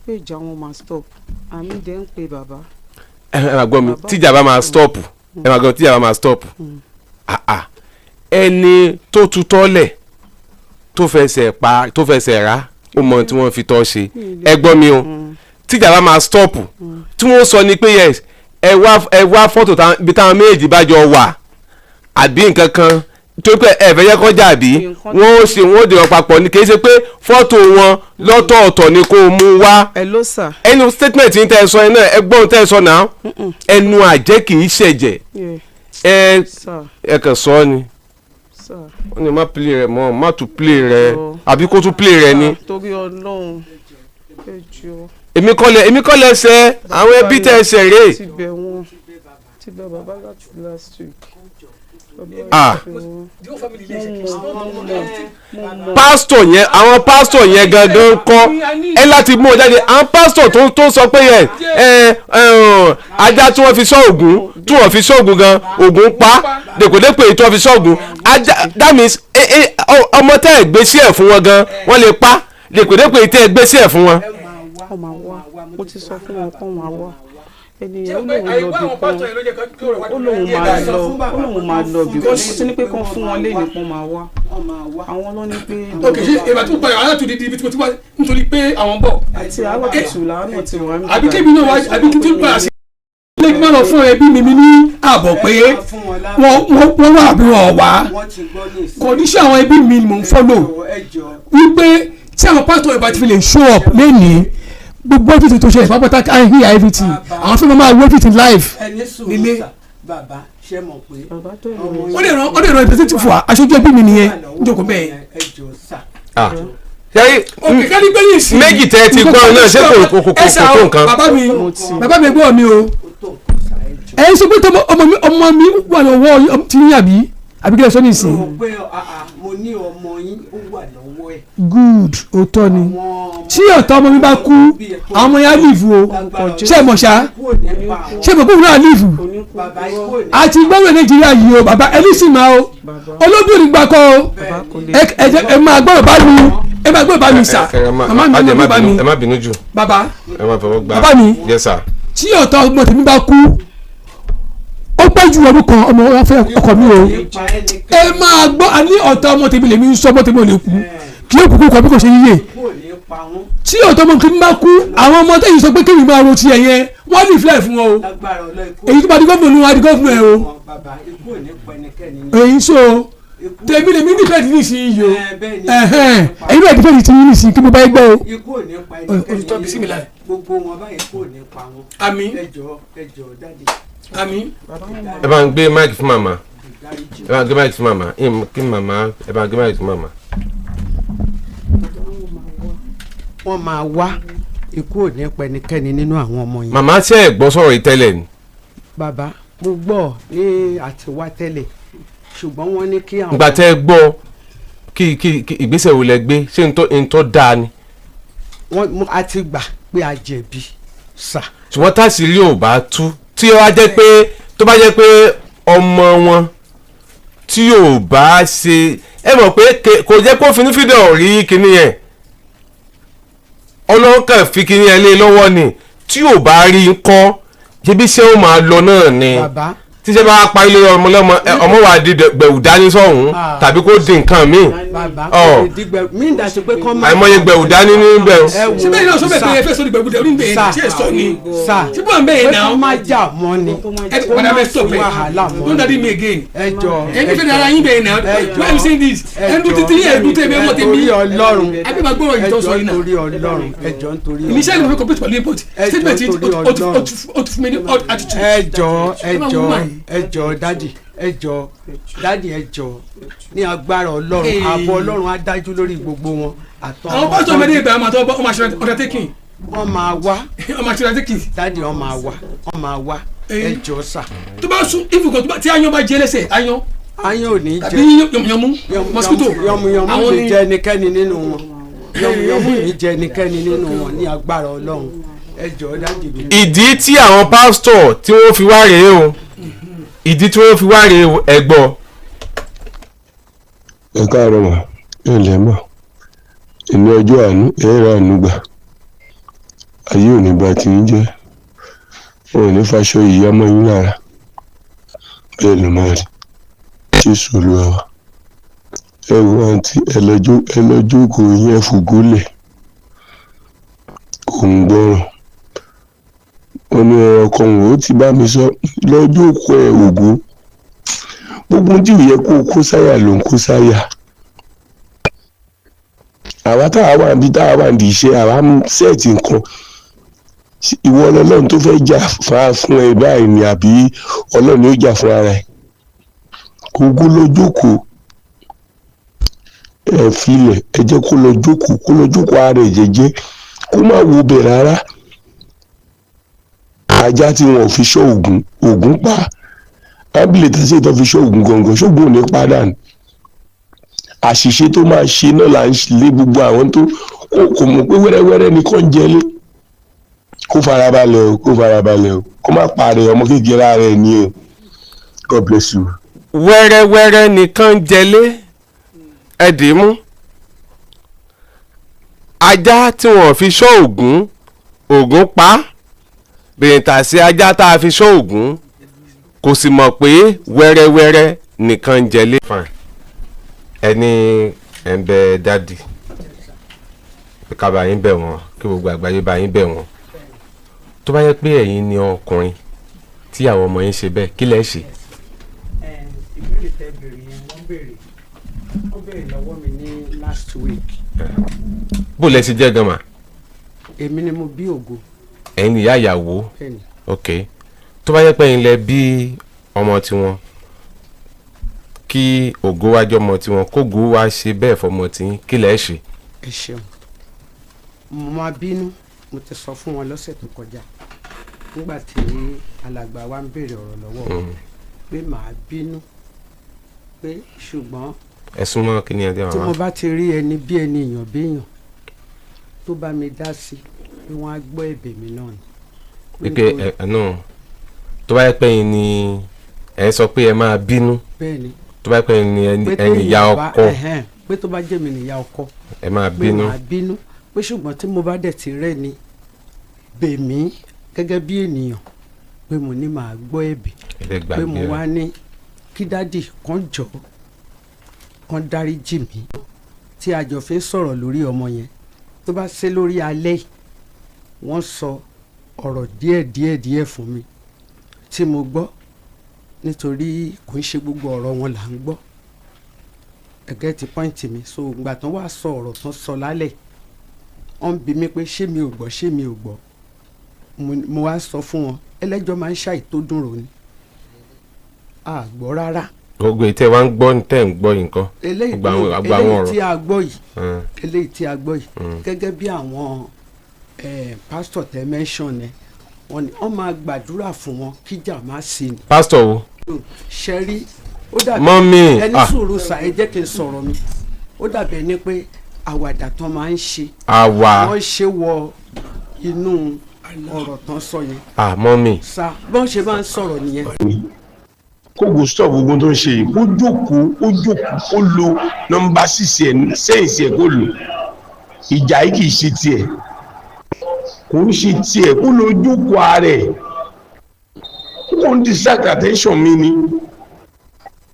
pé ìjà wọn máa stop. Àmì dẹ́ ń pe bàbá. Ẹ máa gbọ́ mi, tíjà bá máa stop, ẹ máa gbọ́ mi, tíjà bá máa stop, ah ah, ẹni tó tutọ́ lẹ̀, tó fẹsẹ̀ pa, tó fẹsẹ̀ rá, ó mọ ohun tí wọ́n fi tọ́ ṣe. Ẹ gbọ́ mi o, tíjà bá máa stop, tí wọ́n sọ ni pé yes, ẹ wá fọ́tò ibi táwọn méjèèjì bá jọ wà àbí nǹkan kan tó pé ẹ fẹ́ yẹ kọjá, àbí wọ́n ó ṣe, wọ́n ó dìrọ̀ papọ̀ ni. Kì í ṣe pé fọ́tò wọn lọ́tọ̀ọ̀tọ̀ ni kó o mú wá. Hello, sir. Ẹnu statement yín tẹ́ ẹ sọ yẹn náà, ẹ gbọ́n tẹ́ ẹ sọ náà, ẹnu àjẹ́ kì í ṣẹ̀jẹ̀. Ẹ Sir. Ẹ kàn sọ ọ́ ni. Sir. Wọ́n ní má play rẹ̀ mọ́, má tún play rẹ̀ Jọ̀ọ́. àbí kó tún play rẹ̀ ni. Torí Ọlọ́run, ẹ jọ̀ọ́. Èmi kọ́ lẹ ṣe àwọn ẹbí tẹ́ ẹ ṣe rèé. Ti bẹ̀ wọ́n, ti bẹ̀ bàbá láti last week. Ah. The whole family lè ṣe. Pásítọ̀ yẹn, àwọn pásítọ̀ yẹn gangan kọ́ ẹ láti mú ọ jáde. Àwọn pásítọ̀ tó sọ pé yẹ ẹ ẹ ajá tí wọ́n fi sọ Ògún, tí wọ́n fi sọ Ògún gan, Ògún pa dèpòdépò èyí tí wọ́n fi sọ Ògún ajá. That means ọmọ tẹ́ ẹ gbé sí ẹ̀ fún wọn gan, wọ́n lè pa dèpòdépò èyí tẹ́ ẹ gbé sí ẹ̀ fún wọn. Wọ́n máa wá, mo ti sọ fún wọn kó máa wá. Ẹni yẹn, ó lóun lọ bì kan, ó lóun máa lọ, ó lóun máa lọ bì kan. Mo ti ní pé kán fún wọn léyìn kán máa wá. Àwọn ló ní pé. Ok, ṣé ìgbà tó padà wà láti di ibi tí mo ti wá nítorí pé àwọn ń bọ̀? Àti àárọ̀ kùtù làánà ti wà ń Àbí kébì náà wá, àbí kí n tún padà sí ilé kí n má lọ fún ẹbí mi ní ààbọ̀ pé wọ́n wà àbí wọ́n wá. Condition àwọn ẹbí mi ni mò ń follow, wípé tí àwọn pásítọ̀ ìbá ti fi lè show up lẹ́nìí, gbogbo everything tó ṣe ìpápátá, I hear everything, àwọn fún mi máa wo everything live nílé. Bàbá, ṣe mọ̀ pé Ó lè ràn representative wa, aṣojú ẹbí mi nìyẹn, níjókòó bẹ́ẹ̀. Ah, ṣé Ok, kẹ́ni gbé yìí sí. Méjì tẹ́ ẹ ti gbọ́ náà, ṣé kò Ẹ sà tó o, nǹkan? Bàbá mi, gbọ́ mi o. Ẹ ń sọ pé tọmọ ọmọ mi wà lọ́wọ́ tí yín, àbí kí lẹ sọ nísìnyí? Mo pé mo ní ọmọ yín ó wà lọ́wọ́ ẹ̀. Good, òótọ́ ni. Tí ọ̀tá ọmọ mi bá kú, àwọn ọmọ yẹn á live o. Ṣé ẹ mọ̀ ṣá? Ṣé mọ̀ bóun náà live? Àti gbọ́dọ̀ Nàìjíríà yìí o. Bàbá ẹni sì máa o, olóògbé ò ní gbà kọ́ o. Ẹ máa gbọ́dọ̀ bá mi, ẹ máa gbọ́dọ̀ bá mi sà. Màmá mi, má bá mi. Ẹ má bínú jù. Bàbá. Ẹ má fọwọ́ gbá. Bàbá mi. Yes, sir. Tí ọ̀tá ọmọ tèmi bá kú, ó pẹ́ ju ọdún kan, ọmọ wọn fẹ́ ọkọ mi o. Ẹ máa gbọ́, a ní ọ̀tá ọmọ tèmi lèmi ń sọ, ọmọ tèmi ò lè kú, kí ó kúkú kọ bí kò ṣe yíyè. Tí ọ̀tá ọmọ tèmi bá kú, àwọn ọmọ tẹ̀yìn sọ pé kémi máa ro tiẹ̀ yẹn, wọ́n ní ìfilẹ̀ fún wọn o. Èyí tó bá di gómìnà ni wọ́n á di gómìnà ẹ o. Èyí so tèmi lèmi nífẹ̀ẹ́ ti nísìnyí o. Ẹ̀yin náà nífẹ̀ẹ́ ti yín nísìnyí kí mo bá yín gbọ́ o. Ikú ò ní pa ẹnikẹ́ni. Olùtọ́ bisimilá. Gbogbo wọn báyìí, ikú ò ní pa wọn. Àmín. Ẹ jọ̀ọ́, ẹ jọ̀ọ́, jáde. Àmín. Ẹ bá ń gbé mic fún màmá, ẹ bá ń gbé mic fún màmá kí màmá, ẹ bá ń gbé mic fún màmá. Wọ́n máa wá, ikú ò ní pa ẹnikẹ́ni nínú àwọn ọmọ yẹn. Màmá, ṣe é gbọ́ sọ̀rọ̀ yìí tẹ́lẹ̀ ni? Bàbá, mo gbọ́ ní àtiwá tẹ́lẹ̀, ṣùgbọ́n wọ́n ní kí àwọn. Ìgbà tẹ́ ẹ gbọ́, kí ìgbésẹ̀ wo lẹ gbé? Ṣé n tó dáa ni? Wọ́n a ti gbà pé a jẹ̀bi sà. Ṣùgbọ́n táṣìírí ò bá tú, tí ó wá jẹ́ pé tó bá jẹ́ pé ọmọ wọn tí ò bá ṣe, ẹ mọ̀ pé kò jẹ́ kó finúfídọ̀ rí kinní yẹn, Ọlọ́run kàn fi kinní yẹn lé lọ́wọ́ ni. Tí ò bá rí ń kọ́, ṣebí ṣé ó máa lọ náà ni? Bàbá. Tíṣẹ́ bá parí lórí ọmọ lọ́mọ, ọmọ wa di gbẹ̀wù dání sọ̀hún tàbí kó di nǹkan míì. Bàbá, Ọ. kò lè dìgbẹ́ mí ń dàsí pé kọ́ máa. Àìmọye gbẹ̀wù dání níbẹ̀ o. Ẹ wo. Síbẹ̀ náà sọ́bẹ̀ pé ẹ fẹ́ sọ ní gbẹ̀gbẹ̀ orí bẹ́ẹ̀ ni, ṣé ẹ sọ ni? Sà. Síbẹ̀ ń bẹ́ẹ̀ Pé náà. kọ́ máa jà mọ́ ni. Ẹ padà bẹ stop ẹ. Wàhálà mọ́. Don't daddy me again. Ẹ jọ. Ẹ nífẹ̀ẹ́ ara yín bẹ́ẹ̀ náà. Why you saying this? Ẹ ń dún títí, ẹ dún tèmi, ẹ mọ̀ tèmi. Torí Ọlọ́run. Ẹ bí ma gbọ́rọ̀ yìí tó sọ yìí náà. Torí Ọlọ́run, ẹ jọ̀ọ́, nítorí Ọlọ́run. Initially mo fẹ́ compete pẹ̀lú input statement yìí, ó ti fún mi ní odd attitude. Ẹ jọ̀ọ́, ẹ Ẹ máa wú jọ̀ọ́. wáyé. Ẹ jọ̀ọ́ daddy, ẹ jọ̀ọ́ daddy, ẹ jọ̀ọ́. Ní agbára Ọlọ́run, Hey. ààbò Ọlọ́run á dájú lórí gbogbo wọn àtọ́. Àwọn pásítọ̀ mẹ́rin ìgbà máa tọ́ ọmọ àṣẹ undertaking. Wọ́n máa wá. Ọmọ àṣẹ undertaking. Daddy, wọ́n máa wá, wọ́n máa wá, ẹ jọ̀ọ́ sà. Tó bá sún ìfúkọ̀ tí ayan bá jẹ lẹ́sẹ̀ ayan, Aáyán ò ní jẹ. Tàbí yànmùyànmú, mosquito. Yànmùyànmú Àwọn lè ni- jẹ ẹnikẹ́ni nínú wọn. Yànmùyànmú ní jẹ ẹnikẹ́ni nínú wọn ní agbára Ọlọ́run. Ẹ jọ̀ọ́, dájú mi. Ìdí tí àwọn pásítọ̀ tí wọ́n fi wá rèé o, ìdí tí wọ́n fi wá rèé o, ẹ gbọ́. Ẹ káàárọ̀ mà, ẹ lẹ́ mọ̀. Èmi ọjọ́ àánú ẹ rà àánú gbà. Ayé ò ní bá ti ń jẹ́, wọn ò ní faṣọ ìyá mọ́ yín lára. Bẹ́ẹ̀ ló máa rí. Jésù Olúwa wa. Ẹ wo àǹtí, ẹ lọ jókòó yín, ẹ fògólẹ̀. Kò ń gbọ́ràn. Wọn ní ọkọ òun ó ti bá mi sọ lọ́jọ́ kọ ẹ̀ ògo. Gbogbo ohun tí ò yẹ kó o kó sáyà ló ń kó sáyà. Àwa táwa wà níbi táwa wà nídìí iṣẹ́, àwa ń set nǹkan. Ìwọ ọlọ́run tó fẹ́ jà fún ẹ báyìí ni, àbí Ọlọ́run yóò jà fún ara ẹ? Kókó lọ jókòó, ẹ filẹ̀, ẹ jẹ́ kó lọ jókòó, kó lọ jókòó ara ẹ̀ jẹ́jẹ́, kó má wo bẹ̀ rárá. Ajá tí wọn ò fi ṣọ́ Ògún, Ògún pa. Ábìlẹ̀ tí ṣètò fi ṣọ́ Ògún gangan, ṣógun ò ní pa dànù. Àṣìṣe tó máa ṣe náà là ń lé gbogbo àwọn tó kò mọ̀ pé wẹ́rẹ́wẹ́rẹ́ ni kò ń jẹlé. Kó farabalẹ̀ o, kó farabalẹ̀ o, kó má parẹ́ ọmọ kékeré ara ẹ̀ ní o. God bless you. Wẹ́rẹ́wẹ́rẹ́ nìkan jẹlé, ẹ dì í mú. Ajá tí wọ́n fi ṣọ́ Ògún, Ògún pa á. Bèǹtà sí ajá tá a fi ṣọ́ Ògún, kò sì mọ̀ pé wẹ́rẹ́wẹ́rẹ́ nìkan jẹlé. Fine. Ẹni ẹ̀ ń bẹ daddy pé ká bá yín bẹ̀ wọ́n, kí gbogbo àgbáyé bá yín bẹ̀ wọ́n. Tó bá yẹ pé ẹ̀yin ni ọkùnrin tí àwọn ọmọ yín ṣe bẹ́ẹ̀, kí lẹ ṣe? Ìbéèrè tẹ́ béèrè yẹn, wọ́n béèrè lọ́wọ́ mi ní last week. Bó lẹ ṣe jẹ́ gan mà? Èmi ni mo bí Ògo. Ẹ̀yin ni ìyá ìyàwó? Bẹ́ẹ̀ni. Ok, tó bá yẹ pé ẹ̀yin lẹ bí ọmọ tiwọn, kí Ògo wá jọmọ tiwọn, kógo wá ṣe bẹ́ẹ̀ fọmọ tiyín, kí lẹ ṣe? Ẹ ṣeun. Mo máa bínú. Mo ti sọ fún wọn lọ́sẹ̀ tó kọjá nígbà tí alàgbà wa ń béèrè ọ̀rọ̀ lọ́wọ́ wọn pé màá bínú, pé ṣùgbọ́n Ẹ súnmọ́ kí ni ẹ dé tí mo màmá. bá ti rí ẹni bí ẹni, èèyàn bí èèyàn tó bá mi dá sí, pé wọ́n á gbọ́ ẹ̀bẹ̀ mi náà ni. Wípé ẹ ẹ náà, tó bá yẹ pé ẹ̀yin ni ẹ sọ pé ẹ máa bínú, Bẹ́ẹ̀ ni. tó bá yẹ pé ẹ̀yin ni Pé ẹ̀yin ìyá téèyàn bá- ọkọ, ẹ̀hẹ́n, pé tó bá jẹ́ mi nìyá ọkọ, ẹ máa pé bínú. màá bínú, pé ṣùgbọ́n tí mo bá dẹ̀ ti rẹ́ ni bèmí gẹ́gẹ́ bí ènìyàn, pé mo ní màá gbọ́ ẹ̀bẹ̀. Ẹ lè Pé gbàgbé mo rẹ̀. wá ní kí daddy kan jọ kan dáríjì mí tí a jọ fi ń sọ̀rọ̀ lórí ọmọ yẹn. Tó bá ṣe lórí alẹ́ yìí, wọ́n sọ ọ̀rọ̀ díẹ̀ díẹ̀ díẹ̀ fún mi tí mo gbọ́, nítorí kò ń ṣe gbogbo ọ̀rọ̀ wọn là ń gbọ́. Ẹ get point mi? So ìgbà tán wá sọ ọ̀rọ̀ tán sọ lálẹ́, wọ́n ń bi mí pé ṣé mi ò gbọ́, ṣé mi ò gbọ́. Mo wá sọ fún wọn, ẹlẹ́jọ́ máa ń ṣàìtódùn rò ni, a gbọ́ rárá. Gbogbo ètò ẹ wá ń gbọ́ tẹ́ ń gbọ́ yìí nǹkan. Eléyìí Gbogbo àwọn eléyìí ọ̀rọ̀. tí a gbọ́ yìí, eléyìí tí a gbọ́ yìí, gẹ́gẹ́ bí àwọn pásítọ̀ tẹ́ mention ẹ, wọ́n ní wọ́n máa gbàdúrà fún wọn kíjà má sí ni. Pásítọ̀ wo? Ṣẹ́rí, ó dàbí Mummy, ẹni ah. sùúrù sà, ẹ jẹ́ kí n sọ̀rọ̀ mi. Ó dàbí ẹni pé àwàdà tán máa ń ṣe, Àwa. wọ́n ṣe wọ inú ọ̀rọ̀ tán sọ yẹn. Ah, mummy. Sà, bọ́n ṣe máa ń sọ̀rọ̀ nìyẹn. Kógo stop gbogbo tó ń ṣe yìí, kó jókòó, kó jókòó, kó lo number six ẹ̀, sense ẹ̀, kó lò. Ìjà yìí kì í ṣe tiẹ̀, kò ń ṣe tiẹ̀. Kó lo jókòó ara ẹ̀, kó ń distract attention mi ni.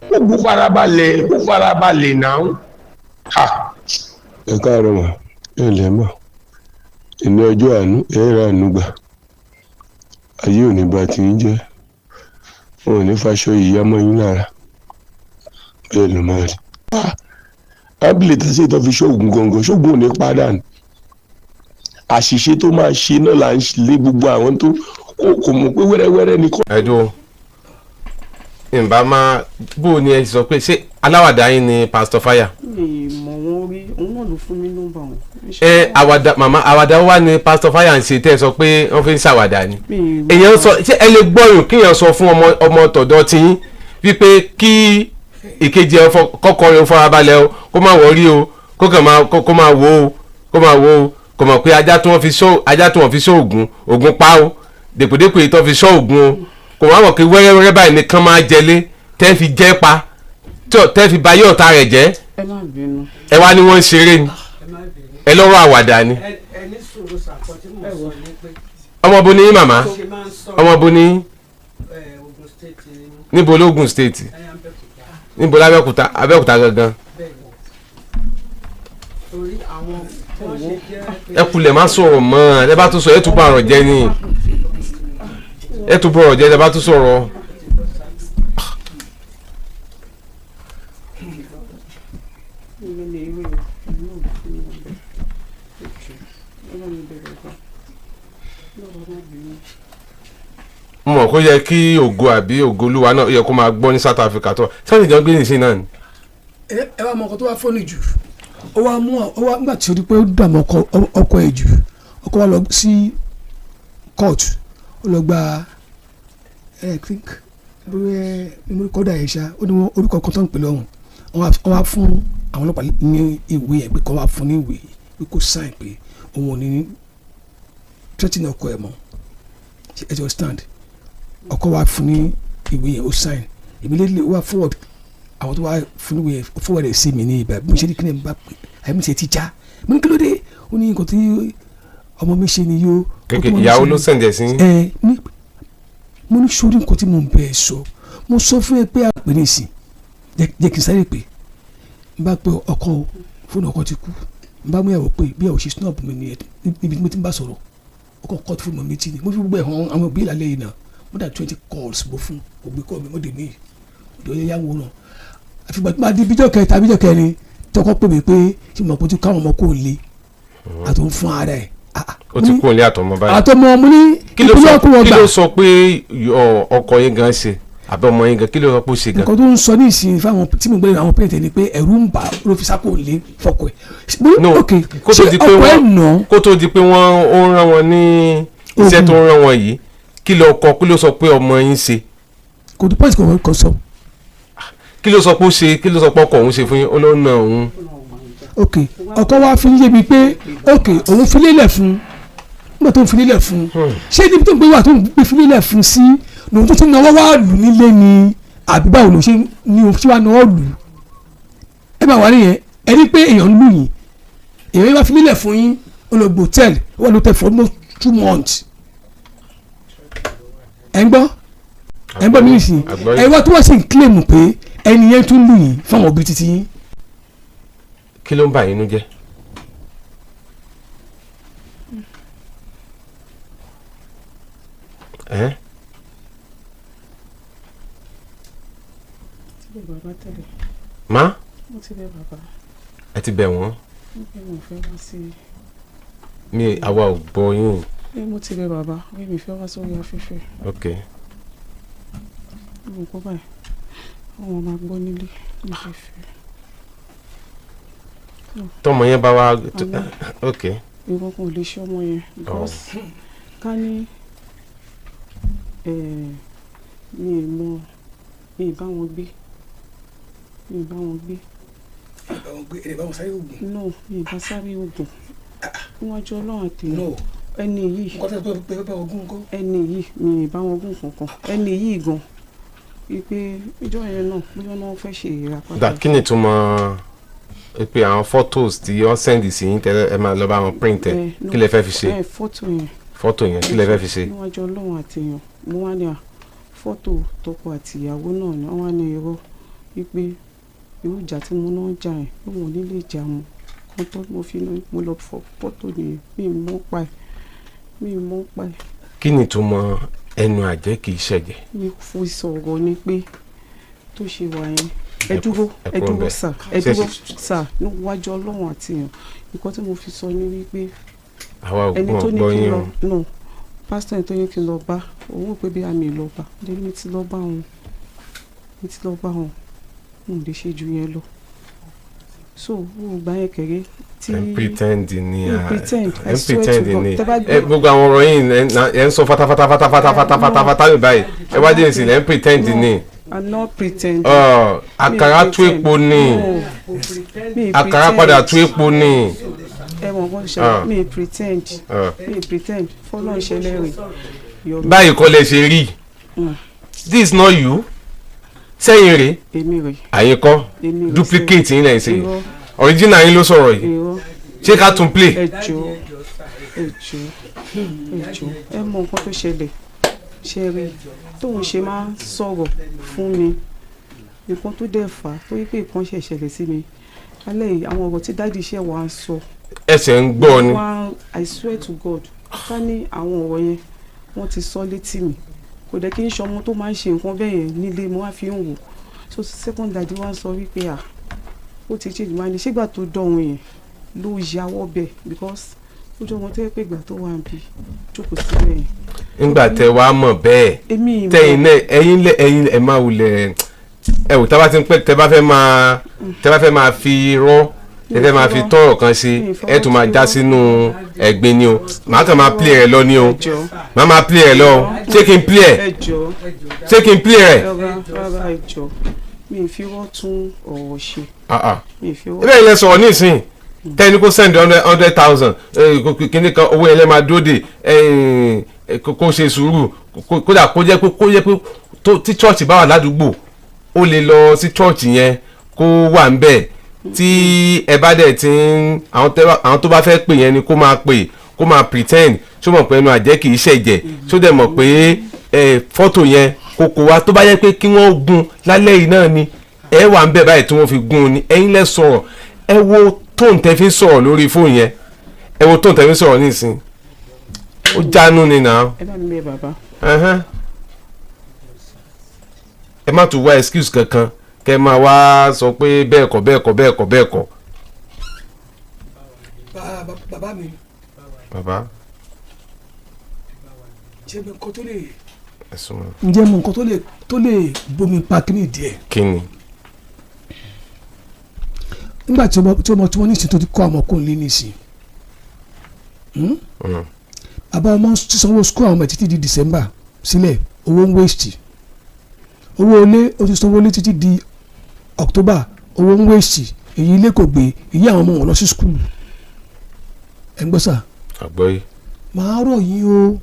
Kó gbó farabalẹ̀, kó farabalẹ̀ náà. Ha. Ẹ káàárọ̀ mà, ẹ lẹ́ mọ̀. Èmi ọjọ́ àánú ẹ rà àánú gbà. Ayé ò ní bá ti ń jẹ́, wọn ò ní faṣọ ìyá mọ́ yín lára. Bẹ́ẹ̀ ló máa rí. Ábìlẹ̀ tí ṣètò fi ṣọ́ Ògún gangan, ṣógun ò ní pa dànù. Àṣìṣe tó máa ṣe náà là ń lé gbogbo àwọn tó kò mọ̀ pé wẹ́rẹ́wẹ́rẹ́ ni kò. Ẹ̀dùn nbà máa bó o ní ẹ sọ pé ṣé aláwàdà yín ni Pastor Fire? Mi mọ̀ wọ́n rí. Òun náà ló fún mi nọ́mbà wọn. Ẹ àwàdà, màmá, àwàdà wà ní Pastor Fire ń ṣe tẹ́ ẹ sọ pé wọ́n fi ń ṣàwàdà ni. Mi Èèyàn sọ, ṣé ẹ lè gbọ́yùn kíyàn sọ fún ọmọ ọmọ tọ̀dọ̀ tiyín wípé kí Ìkejì ẹ kọ́kọ́ rẹ ó farabalẹ̀ o, kó má wọrí o, kó kàn máa kó máa wò ó, kó máa wò ó. Kò mọ̀ pé ajá tí wọ́n fi ṣọ́ Ògún, Ògún pa o. Dèpòdépò yìí tó fi ṣọ́ Ògún o, kò má mọ̀ pé wẹ́rẹ́wẹ́rẹ́ báyìí nìkan máa jẹlé tẹ́ fi jẹ́ pa, tẹ́ fi bayé ọ̀tá rẹ̀ jẹ́. Ẹ má bínú. Ẹ wá ní wọ́n ń ṣeré ni, ẹ lọ́rọ̀ àwàdà ni. Ẹ ní sùúrù sàkọ tí mo sọ ni pé Ọmọ bo ni yín, màmá? ṣe máa ń sọ̀rọ̀. Ọmọ bo ni yín? Ogun State ni. Níbo lógùn State? Ẹ Abẹ́òkúta. Níbo lábẹ́òkúta? Abẹ́òkúta gangan? Bẹ́ẹ̀ ni, torí àwọn wọ́n ṣe jẹ́ pé Ẹ kulẹ̀ má sọ̀rọ̀ mọ́. Ẹ bá tún sọ, ẹ tún bá ọ̀rọ̀ jẹ́ ni, ẹ tún bá ọ̀rọ̀ jẹ́ ẹ bá tún sọ̀rọ̀. Mi lè rí o, èmi náà ló fún mi nọ́mbà ẹ̀. Ẹ jọ̀ọ́, ẹ bá mi bẹ̀ bàbá. Bàbá, má bínú. Mo mọ̀ kó yẹ kí Ògo àbí Ògolúwa náà yẹ kó máa gbọ́ ní South Africa tó sẹ́yìn ìjọ ń gbé nìsín náà ni. Ẹ wá mọ ọkọ tó wá fọ́nì jù, ó wá mú ó wá nígbà tí ó di pé ó dààmú ọkọ ẹ̀ jù, ọkọ wa lọ sí court, ó lọ gba ẹ think bóyá memory kọ́dà yẹn ṣá, ó ní wọn orúkọ kan tó ń pè lọ́hùn. Wọ́n wá fún àwọn ọlọ́pàá ní ìwé yẹn pé kọ́ wá fún ní ìwé pé kó sign pé òun ò ní threatening ọkọ ẹ̀ mọ́. Ẹ jọ stand. Ọkọ wa fún ní ìwé yẹn, ó sign immediately. Ó wá forward àwọn tó wá fún ní ìwé yẹn, ó forward ẹ̀ sí mi ní ibà. Bí mo ṣe ní kí ni bá pè àyè mi ṣe ti já, mo ní kí ló dé? Ó ní nǹkan tí ọmọ mi ṣe ni yóò. Kéèké ìyàwó ló send ẹ̀ sí yín? Ẹ ní mo ní sórí nǹkan tí mo ń bẹ ẹ sọ, mo sọ fún ẹ pé àpè ní ìsìn jẹ́ kí n sáré pé n bá pe ọkọ o, fóònù ọkọ ti kú. N bá mú ìyàwó pé bí ìyàwó ṣe snub mi nìyẹn níbi tí mo ti ń bá sọ̀rọ̀. Ọkọ cut fóònù mi méjì ni mo fi gbogbo ẹ̀ hàn àwọn òbí ìlàlẹ́ yìí náà. More than 20 calls mo fún, kò gbé call mi. Mo dè mí ọ̀dọ̀ yẹ yá wòran, àfìgbà tí máa di bíjọ́ kẹta, bíjọ́ kẹrin, tọkọ pè mí pé ṣé mo kò tí káwọn ọmọ kò le àtò ń fún ara ẹ̀. Ó ti kú òní àtọmọ báyìí. Àtọmọ mo ní Kí ló ìpínlẹ̀ sọ ọkọ wọn kí gbà. ló sọ pé ọkọ yín gan ṣe àbẹ ọmọ yín gan, kí ló sọ pé ó ṣe gan? Nǹkan tó ń sọ ní ìsìn fáwọn tí mo gbé àwọn parent ni pé ẹ̀rù ń bà á ló fi sápò lé fọkọ ẹ̀. Mo ní, No, ok, kó tó ṣé di pé ọkọ ẹ̀ wọ́n nà? Kó tó di pé wọ́n ó rán wọn ní iṣẹ́ tó ń rán wọn yìí, kí ló kọ, kí ló sọ pé ọmọ yín ṣe? Kò tó pọ́ìsì kò sọ. Kí ló sọ pé ó ṣe? Kí ló sọ pé ọkọ òun ṣe fún yín? Ó ló ń na òun. Ok, ọkọ wa fi ń yé mi pé ok, òun fi lélẹ̀ fún nígbà tó ń fi lélẹ̀ fún. Ṣé níbi tó ń gbé wà tó ń gbé fi lélẹ̀ fún sí lòun tó tún náwó wá lù nílé ni, àbí báwo ló ṣe ní òun ṣé wàá náwó lù? Ẹ máa wà nìyẹn. Ẹ ní pé èèyàn ń lù yín, èèyàn yín wá fi lélẹ̀ fún yín, ó lọ gbé hòtẹ́ẹ̀lì, ó wà lótẹ́ for almost 2 months. Ẹ ń gbọ́, ẹ ń gbọ́ mi nìsín. Àgbọ́yé. Ẹ wá tó wá sí ń claim pé ẹni yẹn tún lù yín fáwọn òbí títí yín. Kí ló ń bà yín nú jẹ́? Ẹ́ Ti bẹ̀ bàbá tẹ́lẹ̀. Má Mo ti bẹ̀ bàbá. Ẹ ti bẹ̀ wọ́n? Mo pé mo fẹ́ wá sí Mi àwa ò gbọ́ yín. Pé mo ti bẹ̀ bàbá pé mi fẹ́ wá sórí afẹ́fẹ́. Ok. Mo kọ́ báyìí, àwọn máa gbọ́ nílé, mi fẹ́ fẹ́. Tọmọ yẹn bá wá ok. Nǹkan kan ò lè ṣe ọmọ yẹn because ká ní mi ì mọ, mi ì bá wọn gbé, mi ì bá wọn gbé. No, mi ì bá sáré oògùn níwájú Ọlọ́run àtẹ̀yìn. No. Ẹni yìí Nǹkan tó pé pé ogún kọ́. Ẹni yìí, mi ì bá wọn gùn kankan. Ẹni yìí gan wípé ìjọ yẹn náà bóyá wọn fẹ́ ṣe ìràpadà. Dà, kí ni ìtumọ̀ pé àwọn photos tí wọ́n send sí yín tẹ́lẹ̀, ẹ máa lọ bá wọn print ẹ? No, Kí lẹ fẹ́ fi ṣe? Fọ́tò yẹn. Fọ́tò yẹn, kí lẹ fẹ́ fi ṣe? Níwájú Ọlọ́run àtẹ̀yàn, mo wá ní à fọ́tò tọkọ àti ìyàwó náà ni. Wọ́n wá ní irọ́ wípé irú ìjà tí mo náà ń jà yẹn pé wọn ò ní lè jà mọ́ kan tó mo fi ní mo lọ fọ fọ́tò nìyẹn. Mi ì mọ̀ pa ẹ̀, mi ì mọ̀ pa ẹ̀. Kí ni ìtumọ̀ ẹnu àjẹ́ kì í ṣẹ̀jẹ̀? Mi fi sọ̀rọ̀ ni pé tó ṣe wà yẹn, ẹ dúró. Ẹ Ẹ kúrò dúró ńbẹ̀. sà, ẹ Ṣé- dúró sà. Níwájú Ọlọ́run àti èèyàn, nǹkan tí mo fi sọ ni wípé Àwa ò ẹni tó ní gbọ́ kí n yín lọ o. No, pásítọ̀ yẹn tó ní kí n lọ bá òun, ò pé bí àmì lọ bá lẹ́ni mi ti lọ bá òun, mi ti lọ bá òun, mo ò lè ṣe ju yẹn lọ. So ó gbà yẹn kẹrẹ tí Ẹ ń pretend ni. Mi pretend, Ẹ I ń swear to pretend God. ni. Tẹ́ bá Ẹ gbọ́- gbogbo àwọn ọ̀rọ̀ yìí ẹ ń sọ fatafata fatafata fatafata ní báyìí. Ẹ wá dé ìsìn, ẹ ń pretend ni. I'm not pretending. Ọ, àkàrà Mi tú pretend. epo ni. No. Mi Àkàrà pretend. padà tú epo ni. Ẹ mọ̀ nǹkan tó Ah. ṣẹlẹ̀, mi pretend. Ah. Mi pretend, fọlọ́n ṣẹlẹ̀ rè. Yọ̀mí. Báyìí kọ́ lẹ ṣe rí. This is not you. Sẹ́yìn rèé. Èmi rè. Àyín kọ́. Èmi rè. Duplicate yín lẹ́yìn sẹ́yìn. Irọ́. Original yín ló sọ̀rọ̀ yìí. Irọ́. Ṣé ká tún play? Ẹ jọ̀ọ́, ẹ jọ̀ọ́, ẹ jọ̀ọ́, ẹ mọ nǹkan tó ṣẹlẹ̀. Ṣe rí tóun ṣe máa ń sọ̀rọ̀ fún mi, nǹkan tó dẹ̀ fà á torí pé nǹkan ṣẹ̀ ṣẹlẹ̀ sí mi alẹ́ yìí, àwọn ọ̀rọ̀ tí daddy iṣẹ́ wa ń sọ. Ẹsẹ̀ ń gbọ́ ni. Wá, I swear to God, ká ní àwọn ọ̀rọ̀ yẹn wọ́n ti sọ létí mi, kò dẹ̀ kí n ṣọmọ tó máa ń ṣe nǹkan bẹ́ẹ̀ yẹn nílé. Mo wá fi ń wò. So second daddy wá ń sọ wípé à ó ti change. Máa ní ṣégbà tó dọ̀hún yẹn ló yàwọ́ bẹ́ẹ̀, because ó jọ wọn tó yẹ pé ìgbà tó wà ń bí jókòó síbẹ̀ yẹn. Ńgbà tẹ wàá mọ̀ bẹ́ẹ̀, Èmi ì mọ̀. tẹ̀yin náà, ẹ̀yin lẹ, ẹ̀yin ẹ máa wulẹ̀. Ẹ wò, tá bá ti ń pẹ́, tẹ bá fẹ́ máa fi irọ́, tẹ fẹ́ máa fi tọrọ kan ṣe, ẹ tún máa já sínú ẹ̀gbin ni o. Màá kàn máa play rẹ̀ lọ ni o, màá máa play rẹ̀ lọ o. Ṣé kí n play ẹ̀? Ẹ jọ̀ọ́. Ṣé kí n play rẹ̀? Rárá, rárá, ẹ jọ̀ọ́, mi ì fi rọ́ tún ọ̀rọ̀ ṣe. Ah, ah. Mi ì fi rọ́. Ẹ bẹ́ẹ̀ lẹ sọ̀rọ̀ nísìnyí, tẹ́ni kó send 100,000 kíní kan, owó yẹn lẹ́ máa dúró dè, kó ṣe sùúrù, kódà kó jẹ́ pé tí church bá wà ládùúgbò, ó lè lọ sí church yẹn kó wà ń bẹ̀. Tí ẹ bá dẹ̀ ti ń àwọn tó bá fẹ́ pè yẹn ni kó máa pè, kó máa pretend. Ṣó mọ̀ pé ẹnu àjẹ́ kì í ṣẹ̀jẹ̀? Ṣó dẹ̀ mọ̀ pé fọ́tò yẹn kó kó wa? Tó bá yẹ pé kí wọ́n gun lálẹ́ yìí náà ni ẹ wà ń bẹ̀ báyìí tí wọ́n fi gun ni. Ẹ̀yin lẹ sọ̀rọ̀. Ẹ wo tóun tẹ fi sọ̀rọ̀ lórí fóònù yẹn, ẹ wo tóun tẹ fi sọ̀rọ̀ nísìn, ó jánu ni nà. Ẹ bá mi bẹ̀ bàbá. Ẹhẹ́n. Ẹ má tún wá excuse kankan kẹ máa wá sọ pé bẹ́ẹ̀ kọ́, bẹ́ẹ̀ kọ́, bẹ́ẹ̀ kọ́, bẹ́ẹ̀ kọ́. Bàbá mi. Bàbá. Ṣé mi nǹkan tó lè. Ẹ súnmọ́. Ǹjẹ́ mo nǹkan tó lè bomi pa kíní díẹ̀? Kí ni? Nígbà tí ọmọ tí wọ́n ní ìsìn tó ti kọ́ àwọn ọkùnrin lé nísìn, Bàbá ọmọ ti sanwó school àwọn ọmọ ẹ̀ títí di December sílẹ̀, owó ń waste. Owó ilé, ó ti sanwó ilé títí di October, owó ń waste. Èyí ilé kò gbé, èyí àwọn ọmọ wọn lọ sí school. Ẹ̀ ń gbọ́ sà? Àgbọ́yé. Màá rọ̀ yín o,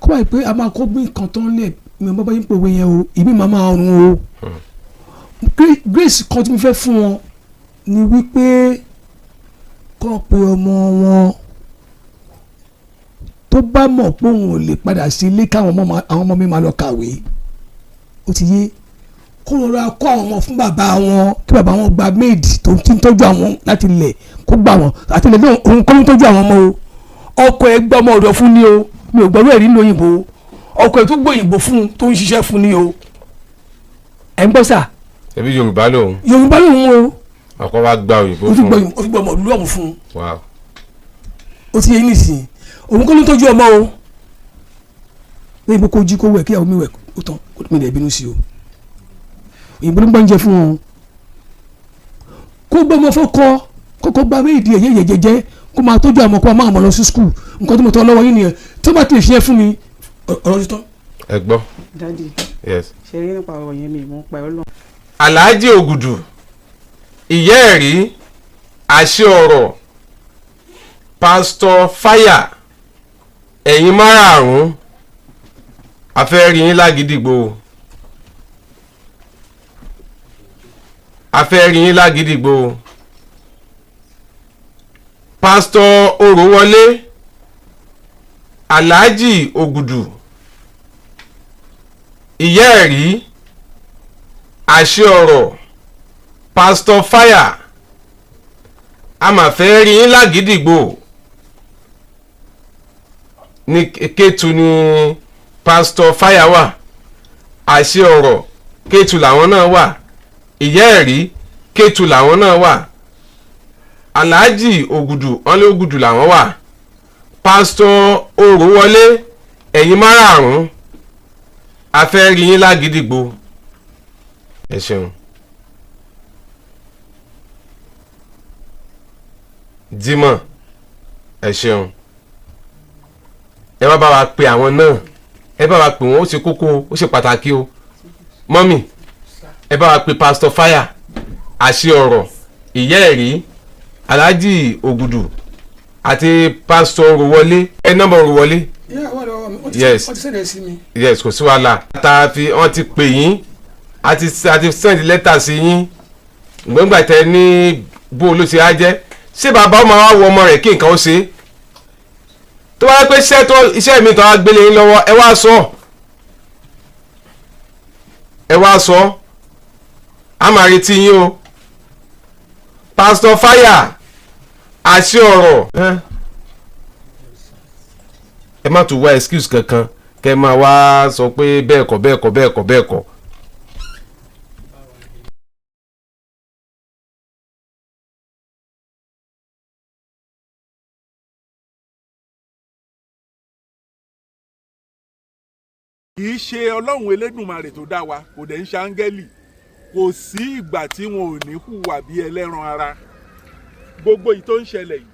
kó báyìí pé a máa kó bí nǹkan tán lẹ̀, mi ò bá bá yín pòwe yẹn o, ìbí màá máa rún o. Grace kan tí mo fẹ́ fún wọn ni wípé kọ́ pé ọmọ wọn tó bá mọ̀ pé òun ò lè padà sí ilé káwọn àwọn ọmọ mi máa lọ kàwé, ó ti yé, kó rọra kó àwọn ọmọ fún bàbá wọn, kí bàbá wọn gba maid tó ti ń tọ́jú àwọn láti ilẹ̀, kó gbà wọ́n àti ilẹ̀ náà. Òun kọ́ ló ń tọ́jú àwọn ọmọ o. Ọkọ ẹ gbọ́ ọmọ ọ̀dọ̀ fún ni o. Mi ò gbọ́dọ̀ ẹ̀rí lóyìnbó. Ọkọ ẹ tó gbóyìnbó fún un tó ń ṣiṣẹ́ fún ni o. Ẹ̀ ń gbọ́ sà? Ẹbí Yorùbá lòun. Yorùbá lòun o. Ọkọ wa gba òyìnbó ó fi fún gbọ́, ó fi gbọ́ ọmọ ìlú ọ̀hún fún un. Ó ti yẹ yín nísìnyí, òun kọ́ ló ń tọ́jú ọmọ o. Lóyìnbó kó jí, kó wẹ̀, kíyàwó mi wẹ̀, ó tán, kó mi lè bínú sí o. Òyìnbó ló ń gbọ́ oúnjẹ fún wọn. Kó gbọ́ ọmọ fọ́kọ, kókó gba maid ẹ̀yẹ jẹjẹ, kó máa tọ́jú àwọn, kó máa mọ̀ lọ sí school. Nǹkan tó mo tọ́ lọ́wọ́ yín nìyẹn. Tó bá ti lè ṣe é fún mi, ọ̀rọ̀ ti tán. Ẹ gbọ́. Daddy. Yes. Ṣe rí nípa ọ̀rọ̀ yẹn, mi ì mọ̀ pa ẹ̀ Ọlọ́run. Alhaji Ògùdù, ìyá ẹ̀rí, àṣẹ ọ̀rọ̀, Pásítọ̀ Fáyà, ẹ̀yin márààrún, a fẹ́ rí yín lágídígbò, a fẹ́ rí yín lágídígbò. Pásítọ̀ Òrówọlé, Alhaji Ògùdù, ìyá ẹ̀rí, àṣẹ ọ̀rọ̀, Pásítọ̀ Fáyà, a mà fẹ́ rí yín lágídígbò. Ní Kétu ni Pásítọ̀ Fáyà wà, àṣẹ ọ̀rọ̀ Kétu làwọn náà wà, ìyá ẹ̀rí Kétu làwọn náà wà, Alhaji Ògùdù, wọn lé Ògùdù làwọn wà, Pásítọ̀ Òrówọlé, ẹ̀yin márààrún, a fẹ́ rí yín lágídígbò. Ẹ ṣeun. Jimoh, ẹ ṣeun. Ẹ wá bá wa pe àwọn náà, ẹ bá wa pè wọ́n. Ó ṣe kókó, ó ṣe pàtàkì o. Mummy. Ẹ bá wa pe Pastor Fire, àṣẹ ọ̀rọ̀, ìyá ẹ̀rí, Alhaji Ògùdù àti Pastor Òrùwọlé. Ẹ nọ́mbà Òrùwọlé. Yeah, wọ́n lọ́wọ́ mi. Ó ti Yes. ó ti send ẹ̀ sí mi. Yes, kò sí wàhálà. Ta fi wọ́n ti pè yín, àti send lẹ́tà sí yín gbọ́ngbà tẹ ní bó ló ṣe á jẹ́. Ṣé bàbá ọmọ wa wo ọmọ rẹ̀ kí nǹkan ó ṣe tó bá yẹ pé iṣẹ́ tó iṣẹ́ mi tó wá gbélé yín lọ́wọ́? Ẹ wá sọ, ẹ wá sọ, a máa retí yín o. Pastor Fire, àṣẹ ọ̀rọ̀, ẹ má tún wá excuse kankan kẹ máa wá sọ pé bẹ́ẹ̀ kọ́, bẹ́ẹ̀ kọ́, bẹ́ẹ̀ kọ́, bẹ́ẹ̀ kọ́. Kì í ṣe Ọlọ́run Elédùnmarè tó dá wa, kò dẹ̀ ń ṣe áńgẹ́lì. Kò sí ìgbà tí wọn ò ní hùwà bí ẹlẹ́ran ara. Gbogbo èyí tó ń ṣẹlẹ̀ yìí